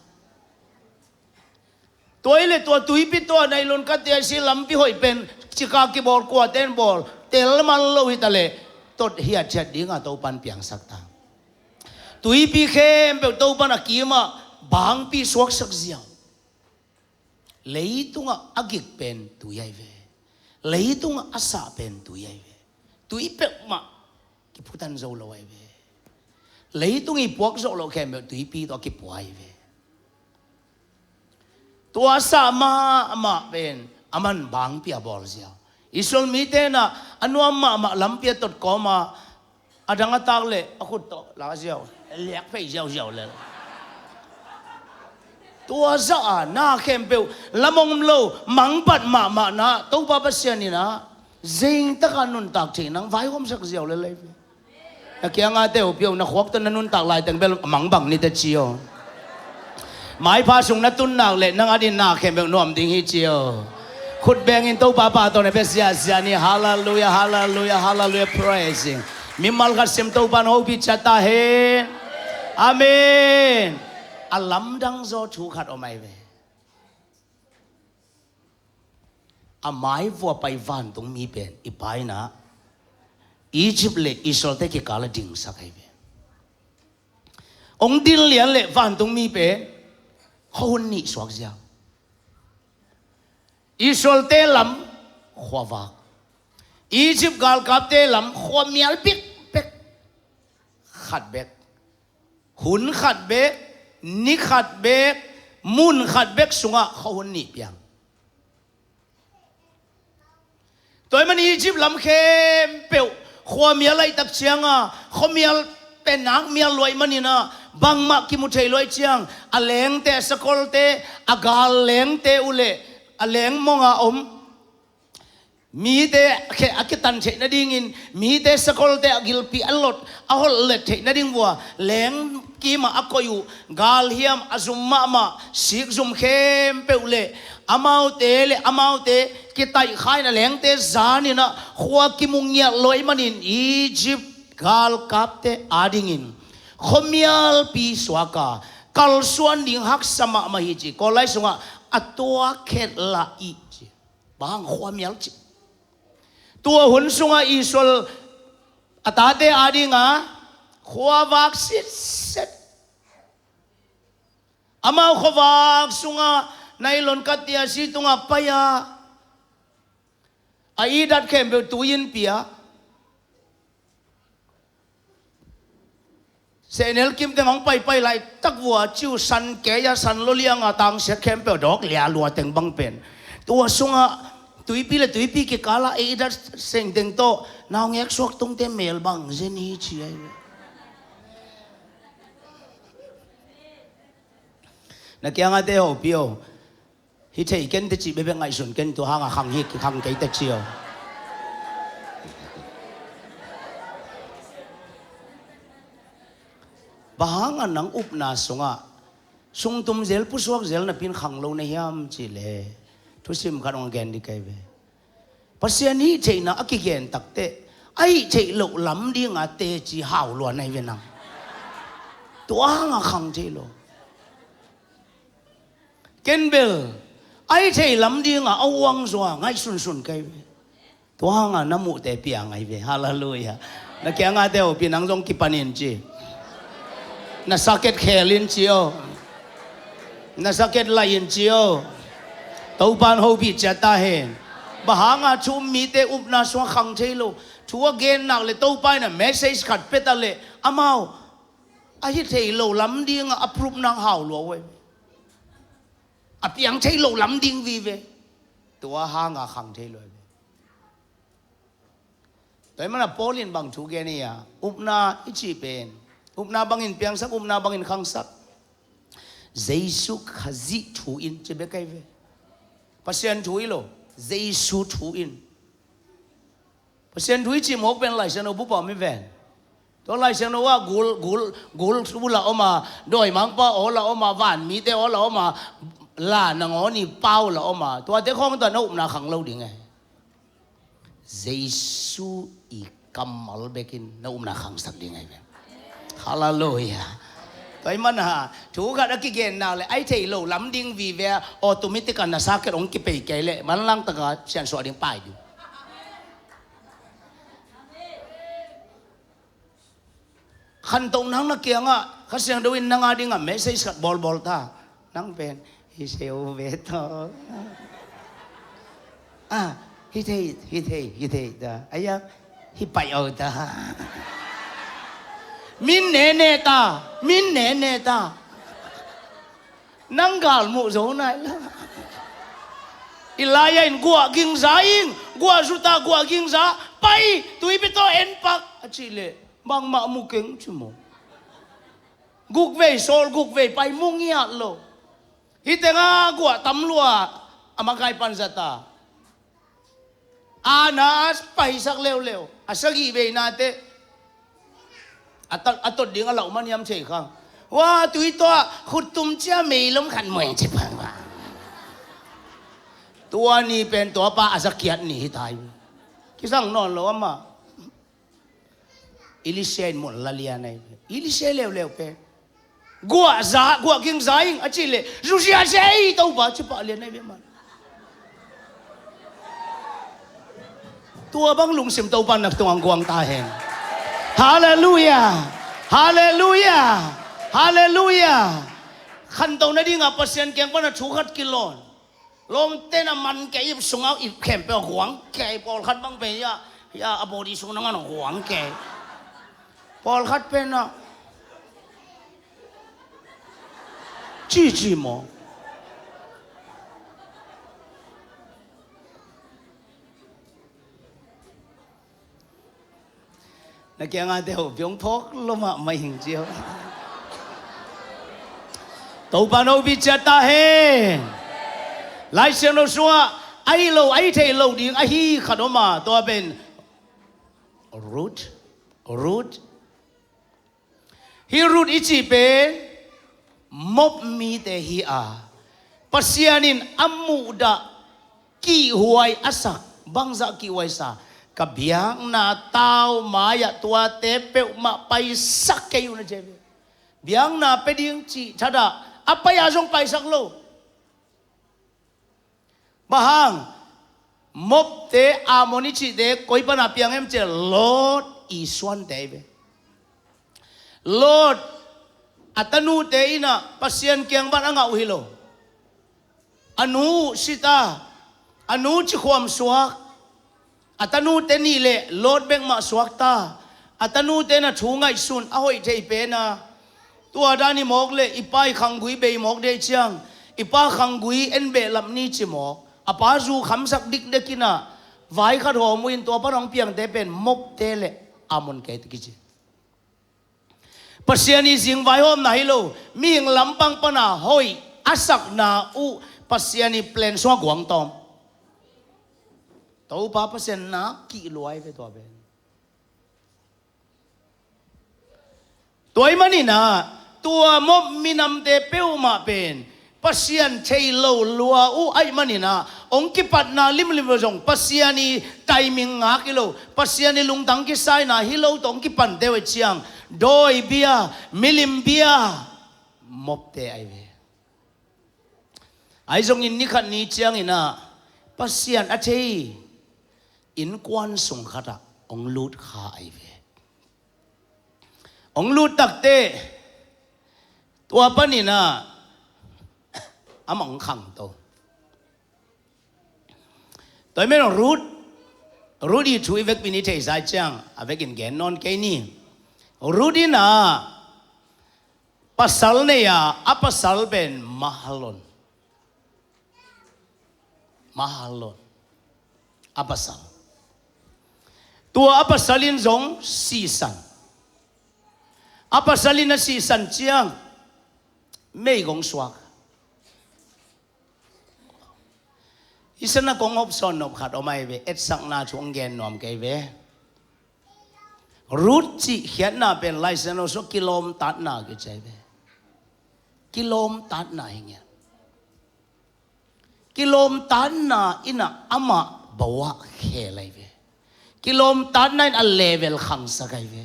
Tua i le tua tuipi tua nailon katia si lampi hoih pen cika kibawl kuaten bawl tel man lo hita le tot hiathiat dinga Topan piangsak ta. Tuipi khempeuh Topan a kimah bangpi suaksak ziau. Leitungah a gik pen tui ahi ve. Leitungah a sah pen tui ahi ve. Tui peuhmah kiphutan zo lo ahi ve. Leitung i puak zawh loh khempeuh tuipi tawh a kipua ahi ve. Tua sah mahmah pen a man bangpi a bawl ziau. Israel mite na a nuam mahmah lampi a tot kawma a dang a tak leh a khut tawh la ziau, liak phei ziauziau lel. Tua zah a na khempeuh lamong lo mangpat mahmah na Topa Pasian in a zingtaka nuntak thei nang vaihawmsak ziau lel ahi ve. Na kiangate uh piau na khuak tawh na nuntak laiteng bel a mangbang nite ci aw. Maipha sung na tun nak leh nang a din na khempeuh nuam ding hi ci aw. Khut bengin Topa pa tawh na bia ziahziah ni. Halleluia, halleluia, halleluia, praising. Mimal khat sim Topa na hopih ciat ta hen. Amen. A lamdang zaw thu khat om ahi ve. A maivua pai vantungmi pen i Pa in a Egypt le Israel-te kikal a dingsak ahi ve. Ong din lian le vantungmi pen khuahun nih suak ziau. Israel-te lam khuavak, Egypt galkapte lam khuamial bikbek. Khat bek, hun khat bek, ni khat bek, mun khat bek sungah khuahun nih piang. Tua ahih manin Egypt lam khempeuh khuamial ahih tak cianga khuamial pen nak mial luai manin a bangmah kimu thei luai ciang a lengte, a sakolte, a gal lengte uh le a leng monga om mite khe a kitan theih nadingin mite sakolte a gilpi a lot a holh let theih nading vua leng kimah a koih uh galhiam a zum mahmah sikzum khempeuh le amaute le amaute kitaihkhaina lengte zaninah khua kimu ngiat lo ahih manin Egypt galkapte adingin khuamialpi suaka kalsuan ding haksa mahmah hi ci. Kawl lai sungah a tuak khet lah ih ci. Bang khuamial ci. Tua hun sungah Israel a tate adinga khuavak sitset. Amau khuavak sungah nailon katia si tungah pai-a a idat khempeuh tui-in pia. Sehnel kimteng hong paipai laitak vua ciu san kei-a san lolianga tangsiat khempeuh dawk lia lua teng bang pen tua sungah tuipi le tuipi kikala ei idat sengteng tawh naungek suak tungte mel bang zen hi ci ahi. Na kiangate ho pio. Hi thei ken te cih bebek ngaihsun ken tua hanga khang hi khang kei te cio. Bang hangah nang upna sungah sungtum zel, pusuak zel napi-in khang lo na hiam cih leh, thusim khat hong gen ding ka hi ve. Pasian hih theihna a kigen takteh a hih theih loh lam dinga teci hau lua na hi ve nang. Tua hangah khang thei lo. Ken bel a hih theih lam dinga a uang zua ngaihsunsun ka hi ve. Tua hangah na muhte piang ahi ve. Halleluiah. Na kiangah te, hopih, nang zong kipan in ci. Na saket khel in ci aw. Na saket laih in ci aw. Topa'n hopih ciat ta hen. Bang hangah thu um mite upna sungah khang thei lo? Thu a gen nak leh, Topa in a message khat pia ta leh amau a hih theih loh lam dingah a proof nang hau lua uh ahi ve. A piang theih loh lam ding vive. Tua hangah khang thei lo ahi ve. Tua ahih manin Paul in bang thu gen hiam? Upna i cih pen, upna bangin piangsak, upna bangin khangsak, Jesu Khazih thu in ci bek ahi ve. Pasian thu hi lo, Jesu thu in. Pasian thu i cih mawk pen Lai Siangtho bup ah om hi ven. Tua Lai Siangtho ah gul, gul, gul thu la om a, dawimangpa aw la om a, vanmite aw la om a, la nangawn i pau la om a, tuate khawng tawh na upna khang lo ding e. Jesu i kammal bekin na upna khangsak ding ahi ve. Halleluiah. Tua ahih manin thu khat a kigen nak leh a hih theih loh lam ding vive, automatic a na saket hong kipei kei leh manlang takin siansuah ding pai ding. Khantoh nang na kiangah Kha Siangtho in nang a dingah message khat bawlbawl ta. Nang pen hi se uh ve tawh. Ah, hi thei, hi thei, hi thei ta. Aya, hi pai aw ta. Min nene ta, min nene ta. Nang galmuh zo nai lo. Elijah in guah gingza ing, guah zuta, guah gingza, pai, tuipi tawh en pak a cih leh bangmah mu keng ci maw. Guk vei sawl, guk vei pai, mu ngiat lo. Hih tengah guah tam lua, a makai pan zata. A na a paisak leuleu, a sagih veina teh a tot, a tot ding a lauh man hiam thei khang. Wa, tui tawh khut tum cia meilom khat mueng ci phang wa. Tua ni pen tua pa a zakiat ni hi ta hi. Kisang nawn lo amah. Elisha in mun la lian ahi. Elisha leuleu pen guah za, guah gingza ing a cih leh zuzia sia ei, Topa ci pah lian ahi ve man. Tua bang lungsim Topa nak tungah guang ta hen. Halleluiah. Halleluiah. Halleluiah. Khantoh nadingah Pasian kiang pana thu khat kilawn. Lawmte na man kei, ip sungah ip khempeuh a guang kei, pawlkhat bang pen hiah, hiah a body sung nangan a guang kei. Pawlkhat pen a cici maw. Na kiangah te ho piong phawk lo mahmah hing cio. Topa no bi cia ta hen. Lai Siangtho sungah a hi lo, a hi thei lo ding a hi khat om a, tua pen Ruth, Ruth. Hih Ruth i cih pen Moab mite hi a, Pasian in a muhdah kihhuai a sak, bangzah kihhuai sa, ka biakna tau mai-ah tuate peuhmah paisak kei un a ci ve. Biakna pia ding cih thadah a pai-ah zong paisak lo. Bang hang? Moabte, Ammon i cihte koi pana piang hiam cih leh Lot i suante hi ve. Lot a tanute in ah Pasian kiang bang a ngah uh hi lo. A nu uh si ta, a nu cikhuam suak, a tanute nih leh Lot bek mah suak ta. A tanute in a thu ngaihsun a hoih thei pen a, tua dan hi mawk leh i pa i khanggui bei mawk dei ciang, i pa khanggui en behlap ni ci mawk. A pa zu khamsak dikdek in ah vai khat hawm uh in tua pan hong piangte pen Moabte leh Ammon kei ta kici. Pasian i zing vaihawmna hi lo, mihing lampang pana hoih a sakna uh Pasian i plan sungah guang tawm. Topa Pasian nak kih luai ve tua pen. Tua ahih manin ah, tua Moab minamte peuhmah pen Pasian thei lo lua uh ahih manin ah, hong kipatna limlim uh zong Pasian i timing ngak hi lo, Pasian i lungtang kisaina hi lo tawh hong kipante uh ahih ciang, dawi bia, milim bia, Moabte ahi ve. Ahi zongin ni khat ni ciangin ah, Pasian a thei innkuan sung khatah hong lut kha ahi ve. Hong lut takte, tua panin ah, amah hong khangto. Tua ahih manin Ruth, Ruth i thu i vekpi in i theihsa ahih ciang, a vekin gen nawn kei ni. Ruth in ah, pasal nei a, a pasal pen Mahlon. Mahlon. A pasal. Tua a pasal in zong sisan. A pasal in a sisan ciang, meigong suak. Hih sanah kong hopsawn nop khat om ahi ve, etsakna thu hong gen nuam kei ve. Ruth cih khiatna pen Lai Siangtho sungah kilawmtatna kici ahi ve. Kilawmtatna hi ngiat. Kilawmtatna in ah amah bawah khel ahi ve. Kilawmtatna in a level khangsak ahi ve.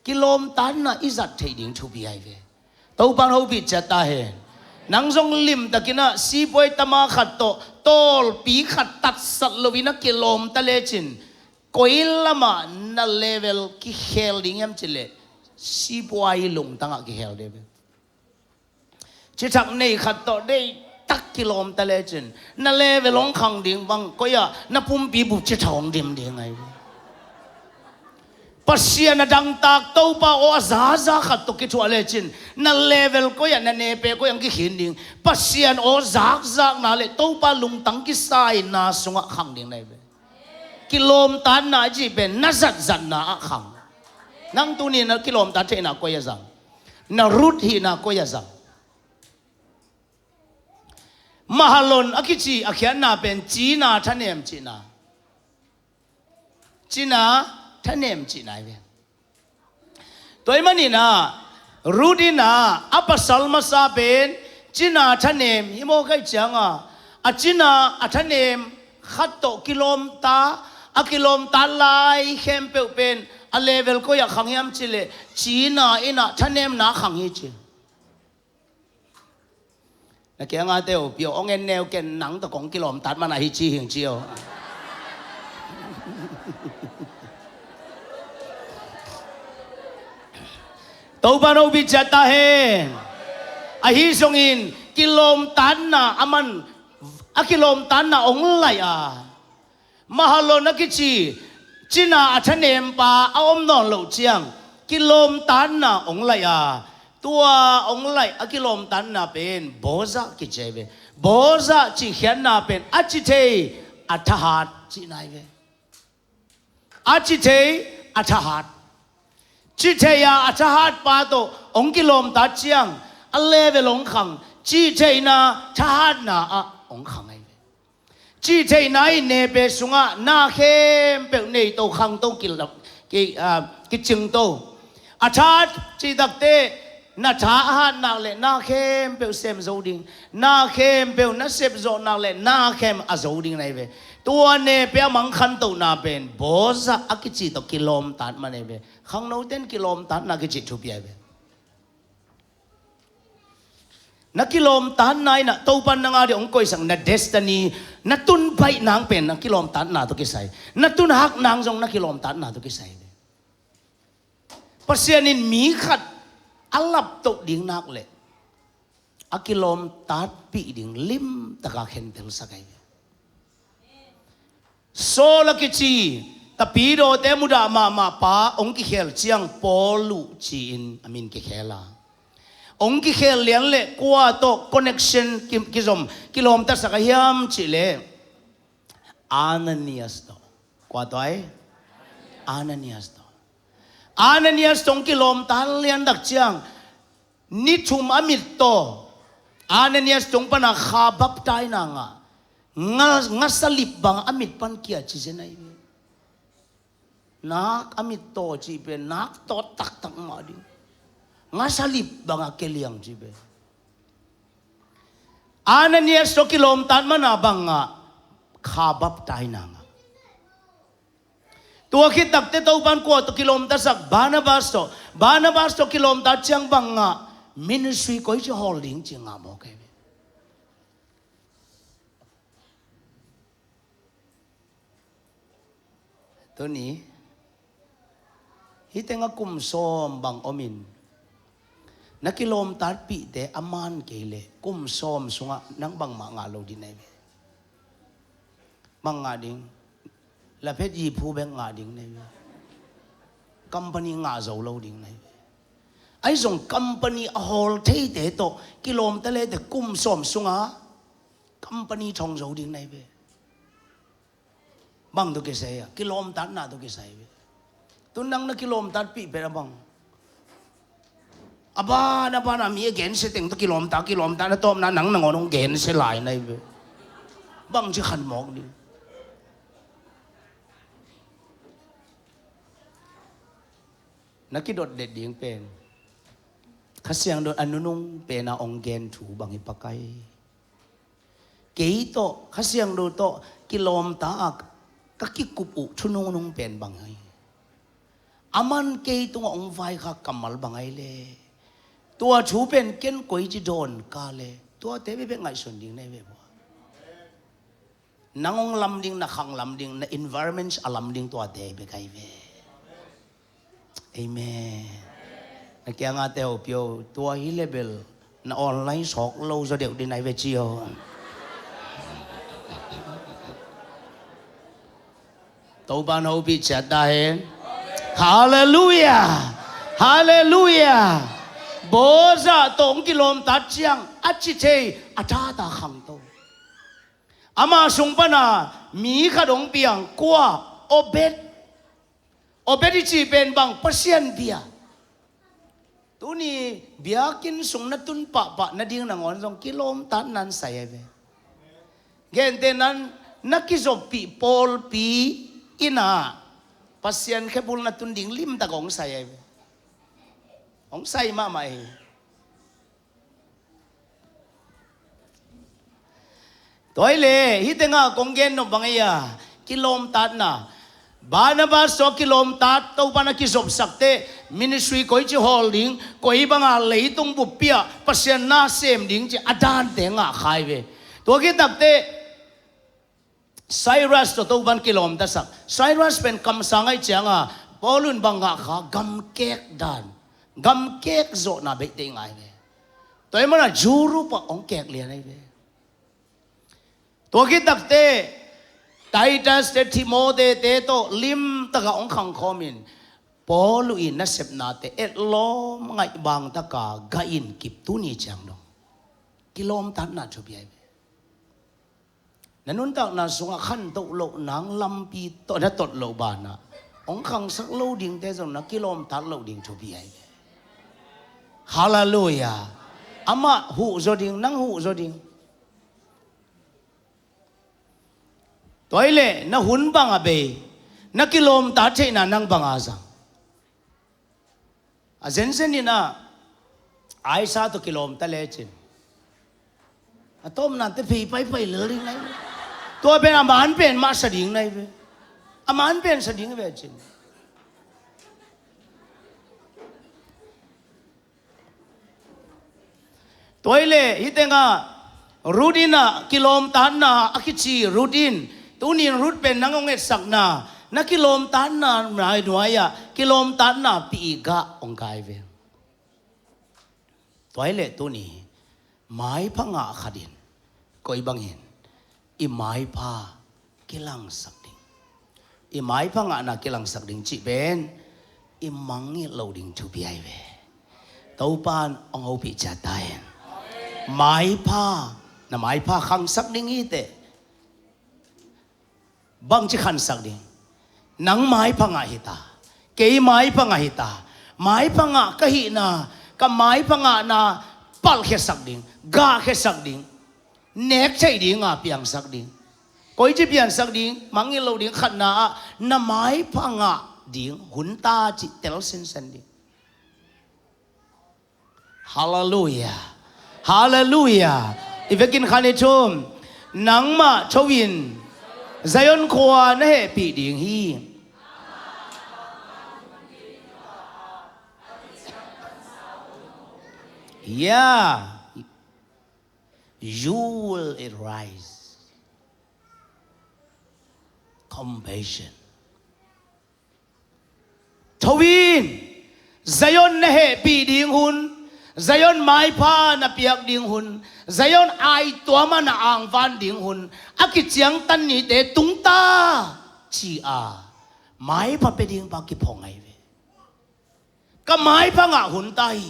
Kilawmtatna i zat theih ding thupi ahi ve. Topa'n hopih ciat ta hen. Nang zong limtakin ah sipuai tama khat tawh tawlpi khat tatsat loin a kilawmta lecin, koi lamah na level kikhel ding hiam cih leh, sipuai lungtangah kikhel ding ve. Cithak nei khat tawh deihtak kilawmta lecin, na level hong khang ding bang, koi ah na pumpi bup cithak hong dim ding ahi. Pasian a dangtak Topa aw a zaza khat tawh kithuah lecin, na level koi ah, na nepe koi ah hong kikhin ding. Pasian aw zakzakna le Topa lungtang kisaina sungah khang ding na hi ve. Kilawmtatna a cih pen na zatzatna ah khang. Nang tuni na kilawmtat theihna koi ah zang? Na Ruth hihna koi ah zang? Mahlon a kici a khiatna pen cina thanem cihna. Cina thanem cihna hi ve. Tua ahih manin ah, Ruth in ah, a pasal masa pen cina thanem hi maw ka hih ciang ah, a cina a thanem khat tawh kilawmta, a kilawmtat lai khempeuh pen a level koi ah khang hiam cih leh, cina in ah thanemna khang hi ci. Na kiangah te uh, pio, hong en neu ken, nang tawh kong kilawmtat man ahi ci hing ci uh. Topa'n hopih ciat ta hen. Ahi zongin kilawmtatna a man, a kilawmtatna hong laih a, Mahlon a kici cina a thanempa a om nawn loh ciang, kilawmtatna hong laih a, tua hong laih a kilawmtatna pen Boaz kici ahi ve. Boaz cih khiatna pen a ci thei, a thahat cihna hi ve. A ci thei, a thahat. Ci thei a, a thahatpa tawh hong kilawmtat ciang, a level hong khang, cih theihna thahatna ah hong khang ahi ve. Cih theihna in nepe sungah na khempeuh nei to, khang to, kilap, ki, ah, kicing to. A thahat cih takte, na thahat nak leh na khempeuh sem zo ding, na khempeuh na sep zawh nak leh na khem a zo ding na hi ve. Tua nepe a mangkhantohna pen Boaz a kici tawh kilawmtat man ahi ve. Khangnote in kilawmtatna kici thupi ahi ve. Na kilawmtatna in ah Topa'n nang a ding hong koihsak na destiny, na tun baih nang pen na kilawmtatna tawh kisai, na tun hak nang zong na kilawmtatna tawh kisai. Pasian in mi khat a laptoh ding nak leh, a kilawmtatpih ding limtaka khentelsak ahi. Saul a kici, tapidawte mudah mahmah pa hong kikhel ciang Paul uh ci-in a min kikhel a, hong kikhel lian leh kua tawh connection ki, kizom, kilawmtatsak a hiam cih leh Ananias tawh. Kua tawh ai? Ananias tawh. Ananias tawh hong kilawmtat lian tak ciang, ni thum a mittaw, Ananias tung pana kha baptaina ngah, nga, ngasa lip bang a mit pan kia ci zen ahi. Nak a mittaw cih pen nak tawt taktak mah ding. Ngasalip banga keliang ci ve. Ananias tawh kilawmtat mana bang ngah? Kha baptaina ngah. Tua khit takte Topan kua tawh kilawmtatsak? Barnabas tawh. Barnabas tawh kilawmtat ciang bang ngah? Ministry koici hawl ding ci ngah mawk hi ve. Tuni hih tengah kum sawm bang omin na kilawmtatpihte a man kei leh kum sawm sungah nang bangmah ngah lo ding na hi ve. Bang ngah ding? Laphet yiphu bek ngah ding na hi ve. Company ngah zo lo ding na hi ve. Ahi zong company a hawl theite tawh kilawmta lete kum sawm sungah company thong zo ding na hi ve. Bang tawh kisai a, kilawmtatna tawh kisai ve. Tu nang na kilawmtatpih pen a bang? A ban a ban a mi a gensia teng tawh kilawmta, kilawmta na tawpna nang nangawn hong gensia lai na hi ve. Bangci khan mawk ding? Na kidotdet ding pen Kha Siangtho a nunung pena hong gen thu bang hi, Pakai. Kei tawh, Kha Siangtho tawh kilawmta a ka kikup uh thu nungnung pen bang hi. A man kei tungah hong vaikhak kammal bang hi leh, tua thu pen ken koici dawn ka leh, tuate bekbek ngaihsun ding na hi ve bua. Nang hong lam ding, na khang lam ding, na environment a lam ding, tuate bek hi ve. Amen. Na kiangah te hopih o, tua hi leh bel na online sawk lo zaw deuh ding na hi ve ci o. Topan hopih ciat ta hen. Halleluiah. Halleluiah. Boaz tawh hong kilawmtat ciang a ci thei, a thata khangto. Ama sung pana mi khat hong piang, kua? Obed. Obed i cih pen bang? Pasian bia. Tuni biakinn sung na tun pahpah nading nangawn zong kilawmtatna in sai hi ve. Gentehna in na kizoppih pawlpi in a Pasian khebul na tun ding limtak hong sai hi ve. Hong sai mahmah hi. Tua hi leh hih tengah kong gen nop bang hi a, kilawmtatna. Barnabas tawh kilawmtat, Topan a kizopsak teh ministry koici hawl ding, koi banga leitung buppi ah Pasian na sem ding ci a dante ngah kha hi ve. Tua khit takteh Cyrus tawh Topan kilawmtatsak. Cyrus pen kamsang ahih cianga Paul in bang ngah kha? Gamkek dan, gamkek zawhna beite i ngah hi ve. Tua ahih mana Jew rupa hong kek lian hi ve. Tua khit takteh Titus te, Timothy te tawh limtaka hong khangkhawmin Paul in nasepnate etlawm ngaih bangtaka gah in kip, tuni ciang dong kilawmtatna thupi hi ve. Na nuntakna sungah khantoh loh nang lampi tawh na tot loh banah hong khangsak lo dingte zong na kilawmtat loh ding thupi hi ve. Halleluiah. Amah huh zaw ding, nang huh zaw ding. Tua hi leh na hun bang a bei, na kilawmtat theihna nang bang a zang? A zenzen in a Aisa tawh kilawmta lecin a tawpnate phei paipai lel ding na hi ve. Tua pen a man pen mah sa ding na hi ve. A man pen sa ding hi ve cin. Tua hi leh hih tengah Ruth in a kilawmtatna a kici Ruth in, tunin Ruth pen nang hong etsakna, na kilawmtatna nuai-ah kilawmtatna pi-i gah hong kai ve. Tua hi leh tuni maipha ngah khat in koi bangin i maipha kilangsak ding, i maipha ngahna kilangsak ding cih pen i mangngilh loh ding thupi hi ve. Topan hong hopih ciat ta hen. Maipha, na maipha khangsak ding hi teh. Bangci khansak ding? Nang maipha ngah hi ta, kei maipha ngah hi ta. Maipha ngah ka hihna, ka maipha ngahna palhkhiasak ding, gahkhiasak ding, nek theih dinga piangsak ding. Koici piansak ding? Mangngilh loh ding, khatna ah na maipha ngah ding hun ta cih tel sinsen ding. Halleluia. Halleluia. I vekin khan i thum. Nangmah tho in Zion khua na hehpih ding hi. Yeah. You will arise. Compassion. Tho in, Zion na hehpih ding hun, Zion maipha na piak ding hun, Zion aituama na angvan ding hun, a kiciangtan nite tung ta, ci-a maipha pia ding pa kiphong ahi ve. Ka maipha ngah hun ta hi.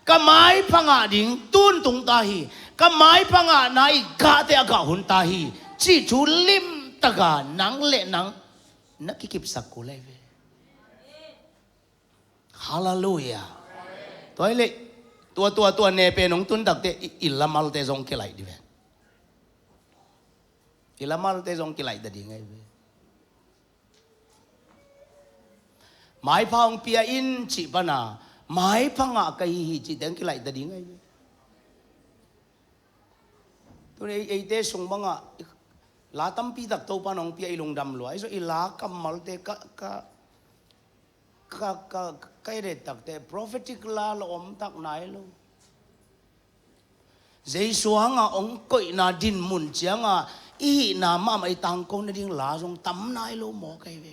Ka maipha ngah ding tun tung ta hi. Ka maipha ngahna i gahte a gah hun ta hi, cih thu limtaka nang le nang na kikipsak kul ahi ve. Halleluia. Tua hi leh, tua, tua, tua ne pen hong tun takte i, i lamalte zong kilaih dih ve. I lamalte zong kilaih ta ding ahi ve. Maipha hong pia in cih pana maipha ngah ka hi hi cih teng kilaih ta ding ahi ve. Tuni ei, eite sung banga la tampi tak Topa nong pia i lungdam lua. Ahi zong i la kammalte ka, ka, ka, ka, ka i ret takte prophetic la la om tak nai lo. Jesu hanga hong koihna dinmun cianga i hihna mahmah i tangko nading la zong tam nai lo maw ka hi ve.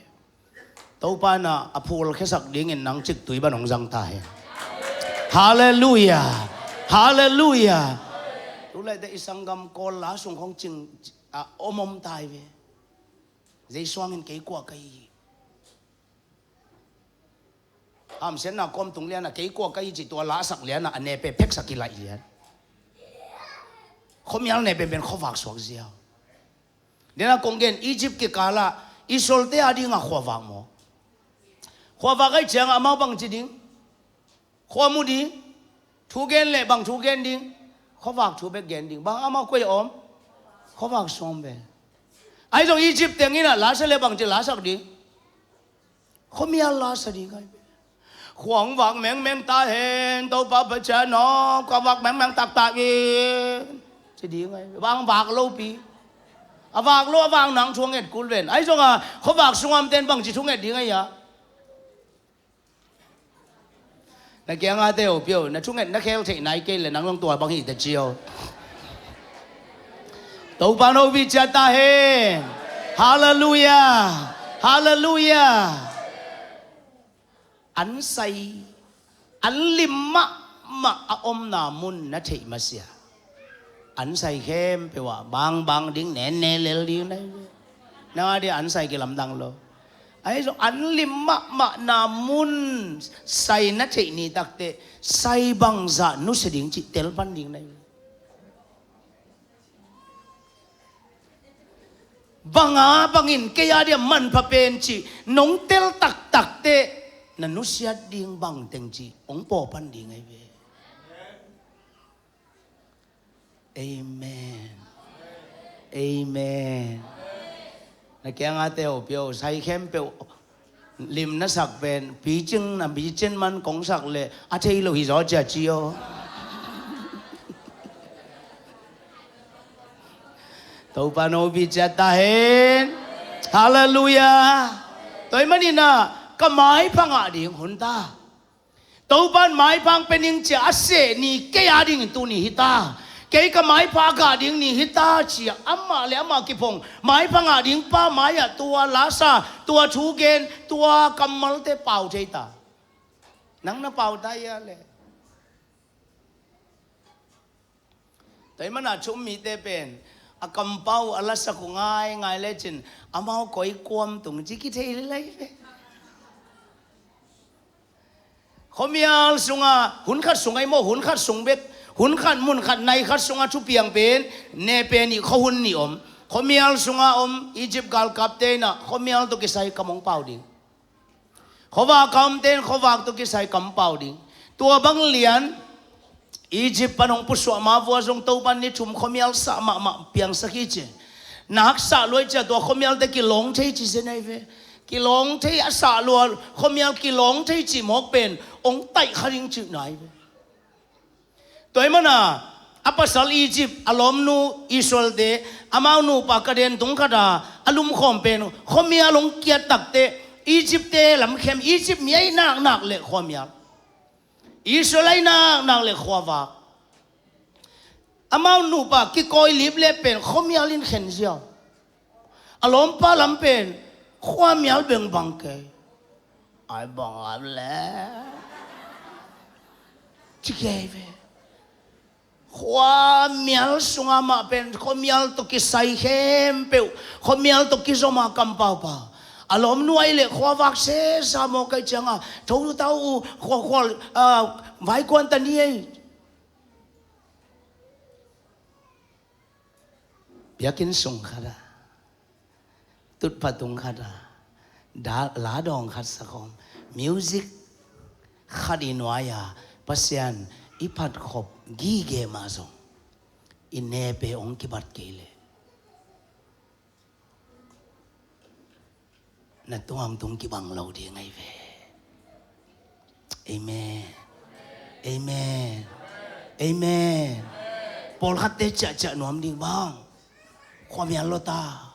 Topa na a phulkhiasak dingin nang ciktui ban hong zang ta hen. Halleluia. Halleluia. Tulaite i sanggam Kawl la sung hong cing a om om ta hi ve. Jesu hangin kei kua ka hi hi. Hamsiatna kawm tung liana kei kua ka hi ci tua lasak liana a nepe pheksak i laih lian. Khuamial nepe pen khuavak suak ziau. Dena kong gen Egypt kikala Israelte a dinga khuavak maw? Khuavak ahi cianga amau bang ci ding? Khua mu ding? Thu gen le bang thu gen ding? Khuavak thu bek gen ding. Bang amau koi a om? Khuavak sung ve. Ahi zong Egypt tengin a lasak le bang ci lasak ding? Khuamial la sa ding ahi ve. Khua hong vak mengmeng ta hen, Topa Pasian aw, khua vak mengmeng taktak in ci ding ahi ve. Bang vak lopi. A vak lo a vak nang thunget kul ven. Ahi zonga khuavak sunga omten bangci thunget ding ahi a? Na kiangate uh pio, na thunget na khel theih nai kei le nang long tua bang hi ta cio. Topa no bi cia ta hen. Halleluia. Halleluia. An sai, an lim mahmah a omna mun na theih masia. An sai khempeuh ah bangbang ding, nenne lel ding na hi ve. Nang a dia an sai kilamdang lo. Ahi zong an lim mahmahna mun sai na theih ni takte sai bangzah nusia ding cih tel pan ding na hi ve. Banga bangin kei a dia manpha pen cih nong tel taktak teh na nusiat ding bang teng cih hong pawpan ding ahi ve. Amen. Amen. Na kiangate uh pio, sai khempeuh lim na sak pen picing na picing man kong sak le a thei lo hi zaw cia ci aw. Topa no bi cia ta hen. Halleluia. Tua hi maninah ka maipha ngah ding hun ta. Topan maipha hong pia ning cia a seh ni kei a dingin tuni hi ta. Kei ka maipha a gah ding ni hi ta cia amah le amah kiphong maipha ngah ding pa mai-ah tua lasa, tua thugen, tua kammalte pau thei ta. Nang na pau ta hia le? Tua hi mana chum mite pen a kampau a lasak uh ngaingai lecin amau koi kuam tung ci kithei lilai ve. Khuamial sunga hun khat sung ahi maw, hun khat sung bek, hun khat mun khat nai khat sunga thupiang pen ne pen ih khuahun nih om. Khuamial sunga om Egypt galkapte inah khuamial tawh kisai kam hong pau ding. Khuavak a omte in khuavak tawh kisai kam pau ding. Tua bang lian Egypt pan hong pusuah ma vua zong Topan ni thum khuamial sah mahmah piangsak hi ci. Na haksah luai cia tua khuamialte kilawng thei ci zen ahi ve. Kilawng thei a sah lua khuamial kilawng thei ci mawk pen hong taih kha ding cihna ahi ve. Tua ahih manin a pasal Egypt, a lawmnu Israel-te, amau nupa Kaden tung khat a a lumkhawm pen khuamial hong kiat takteh, Egypt-te lamkhem, Egypt mi ahi naknak le khuamial, Israel ahi naknak le khuavak. Amau nupa kikawi lip le pen khuamial in khen ziau. A lawmpa lam pen khuamial bengbang kei. Ai bang am le. Ci kei ve. Khuamial sunga mah pen khuamial tawh kisai khempeuh, khuamial tawh kizom a kampaupa. A lawmnu ahi le khuavak sesa maw kai cianga, tho ta uh, khua, khua, ah, vaikuan ta ni ei. Biakinn sung khat ah, tutphah tung khat ah, da-, la dawng khat sakhawm, music khat i nuai-a Pasian i phatkhop gige mah zong, i nepe hong kibat kei leh, na tungah hong tung kibang lo ding ahi ve. Amen. Amen. Amen. Pawlkhatte ciahciah nuam ding bang, khuamial lo ta.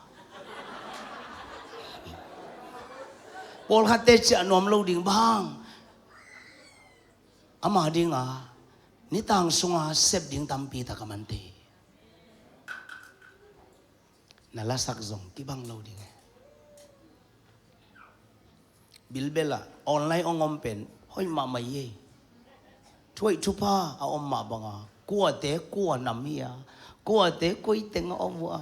Pawlkhatte ciah nuam lo ding bang, ama dinga nitang sunga sep ding tampi tak a man thei. Na lasak zong kibang lo ding e. Bilbel ah online hong om pen hoih mahmah hi ei. Thuaih thupha a om mah banga, kuate kua nam hi a, kuate koi teng a om uh a,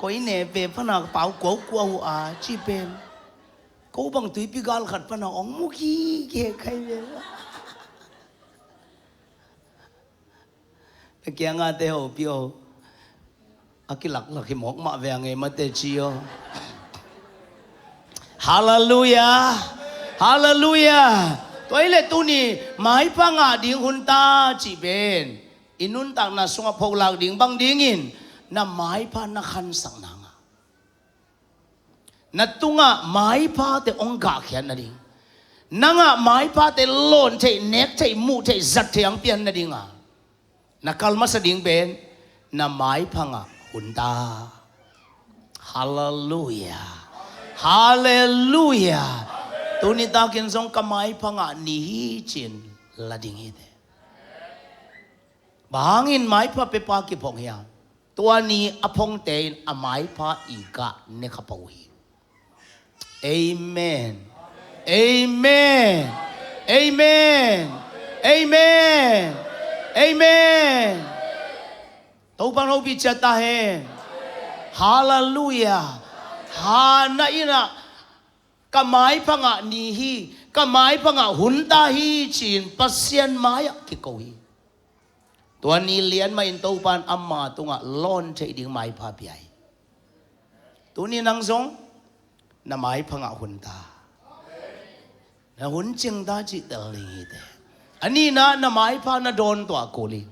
koi nepe pana pau kuaukua uh a, ci pen ko bang tuipi gal khat pana hong mu gige khai ve. Na kiangate hopih o. A kilaklak hi mawk mah ve a ngei mate ci o. Halleluiah. Halleluiah. Tua hi le tuni maipha ngah ding hun ta cih pen i nuntakna sungah pholak ding bang dingin, na maipha na khansak nangah, na tungah maiphate hong gahkhiat nading, nangah maiphate lawn theih, nek theih, muh theih, zat theih hong pian nadinga na kal masa ding pen na maipha ngah hun ta. Halleluiah. Halleluiah. Tuni takin zong ka maipha ngah ni hi ci-in la ding hi te. Bang hangin maipha pepa kiphong hiam? Tua ni a phongte in a maipha i gah ne kha pah uh hi. Amen. Amen. Amen. Amen. Amen. Topa'n hopih ciat ta hen. Halleluiah. Hannah in ah ka maipha ngah ni hi, ka maipha ngah hun ta hi ci-in Pasian mai-ah kiko hi. Tua ni lian mahin Topa'n ama tungah lawn theih ding maipha pia hi. Tuni nang zong na maipha ngah hun ta. Na hun cing ta cih tel ding hi te. A nihna, na maipha na dawn tuah kul hi.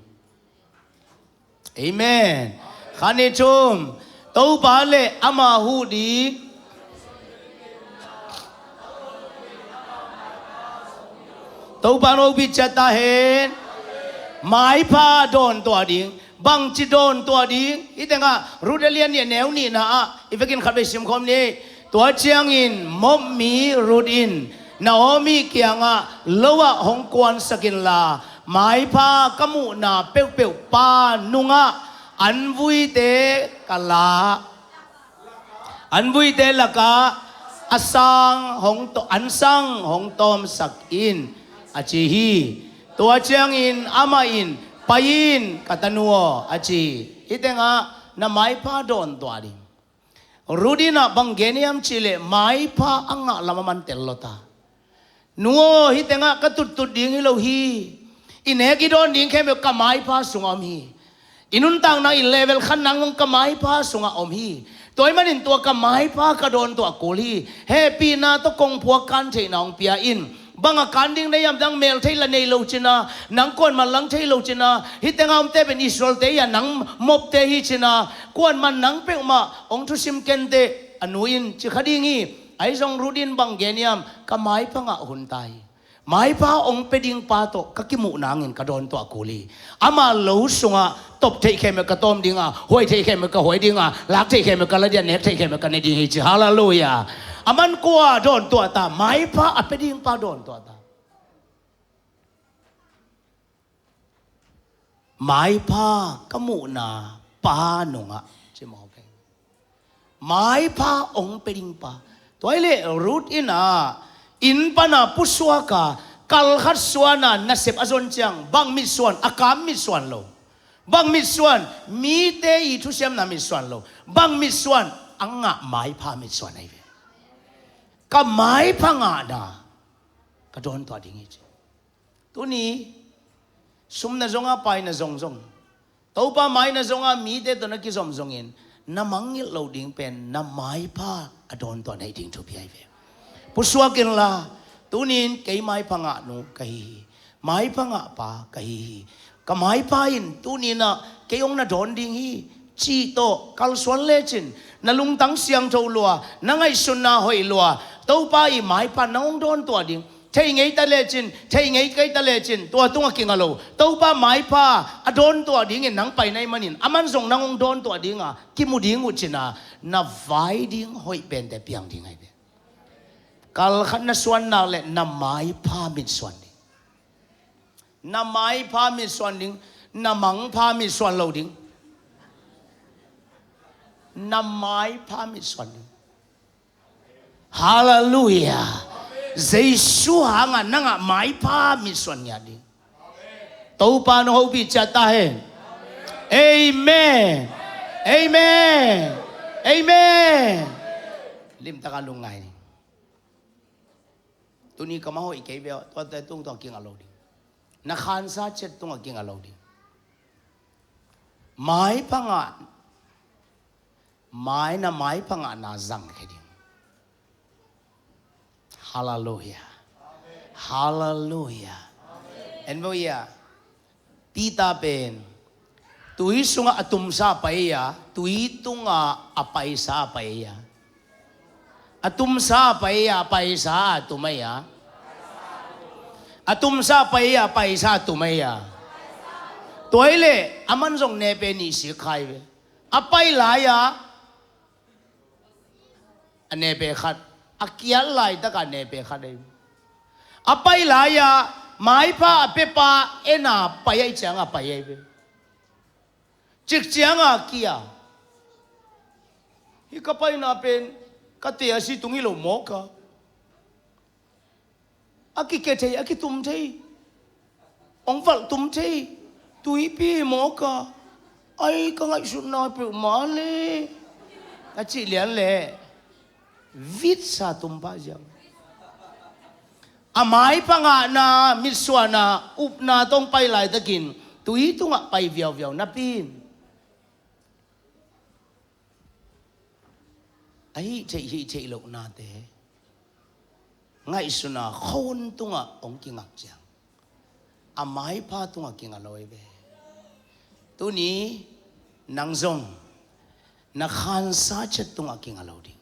Amen. Khan i thum, Topa le ama huh ding. Topa'n hopih ciat ta hen. Maipha dawn tuah ding. Bangci dawn tuah ding? Hih tengah Ruth a lian nih a neu nihna ah i vekin khatvei simkhawm ni. Tua ciangin Moab mi Ruth in Naomi kiangah, lo ah hong kuansak inla, maipha ka muhna peuhpeuh pa nungah anvuite ka la, anvuite lakah a sang hong to-, an sang hong tawmsak in, a ci hi. Tua ciangin amah in, pai in, ka tanu aw, a ci. Hih tengah na maipha dawn tuah ding. Ruth in ah bang gen hiam cih leh maipha a ngah lam a man tel lo ta. Nu aw, hih tengah ka tuttut ding hi lo hi. I nek i dawn ding khempeuh ka maipha sungah om hi. I nuntakna i level khat nang zong ka maipha sungah om hi. Tua ahih manin tua ka maipha ka dawn tuah kul hi. Hehpihna tawh kongphuak kan theihna hong pia in. Bang a kan ding na hiam, nang meltheih la nei lo cin a, nang kuaman lang thei lo cin a, hih tengah omte pen Israel-te hi a, nang Moab-te hi cin a, kuaman nang peuhmah hong thusim kenteh, a nu in ci kha ding hi. Ahi zong Ruth in bang gen hiam, ka maipha ngah hun ta hi. Maipha hong pia ding pa tawh ka kimuh nangin ka dawntuah kul hi. Ama lo sungah tawp theih khempeuh ka tawm ding a, huai theih khempeuh ka huai ding a, lak theih khempeuh ka la ding a, nek theih khempeuh ka ne ding hi ci. Halleluiah. Aman kua dawntuah ta? Maipha a pia ding pa dawntuah ta. Maipha ka muhna pa nungah ci mawk hi. Maipha hong pia ding pa. Tua hi leh Ruth in a, inn pana pusuak a, kal khat suan a nasep a zon ciang, bang mitsuan? A kam mitsuan lo. Bang mitsuan? Mite i thusiamna mitsuan lo. Bang mitsuan? A ngah maipha mitsuan ahi ve. Ka maipha ngahna ka dawntuah ding hi ci. Tuni sum na zong a, pai na zong zong, Topa mai na zong a, mite tawh na kizom zongin, na mangngilh loh ding pen na maipha a dawntuah na hih ding thupi ahi ve. Pusuak inla, tuni in kei maipha ngah nu ka hi hi. Maipha ngah pa ka hi hi. Ka maipha in tuni in ah kei hong na dawn ding hi cih tawh kalsuan lecin, na lungtang siangtho lua, na ngaihsutna hoih lua, Topa i maipha nang hong dawntuah ding. Thei ngei ta lecin, thei ngei kei ta lecin, tua tungah kingah lo. Topa maipha a dawntuah dingin nang pai na hih manin, aman zong nang hong dawntuah ding a, kimu ding uh cin a, na vai ding hoih pente piang ding ahi ve. Kal khat na suan nak leh na maipha mitsuan ding. Na maipha mitsuan ding, na mangpha mitsuan lo ding. Na maipha mitsuan ding. Halleluiah. Jesu hangah nang a maipha mitsuan ngiat ding. Topa nong hopih ciat ta hen. Amen. Amen. Amen. Limtak a lungngai ni. Tuni ka mah hoih kei ve aw, tuate tung tungah kingah lo ding. Na khansa ciat tungah kingah lo ding. Maipha ngah, mai na maipha ngahna zangkhia ding. Halleluiah. Halleluiah. En vo ia. Peter pen tui sungah a tumsa a pai a, tui tungah a paisa a pai a. A tumsa a pai a, a paisa a tum a ia. A tumsa a pai a, a paisa a tum a ia. Tua hi leh aman zong nepe nih sik kha hi ve. A pai lai-a a nepe khat, a kiat laitak a nepe khat ahi ve. A pai lai-a maipha a piapa en a pai ahih ciangah pai ahi ve. Cik ciangah kia, hih ka paina pen ka te a si tung hi lo mawk a. A kike thei, a kitum thei, hong valh tum thei, tuipi mawk a, ai ka ngaihsutna peuhmah le, a cih lian leh vitsa tum pah ziau. A maipha ngahna mitsuanna upna tawh hong pai laitakin tui tungah pai viauviau napi in, a hih theih hih theih lohnate ngaihsutna khon tungah hong kingak ciang, a maipha tungah kingah lo hi ve. Tuni nang zong na khansa ciat tungah kingah lo ding.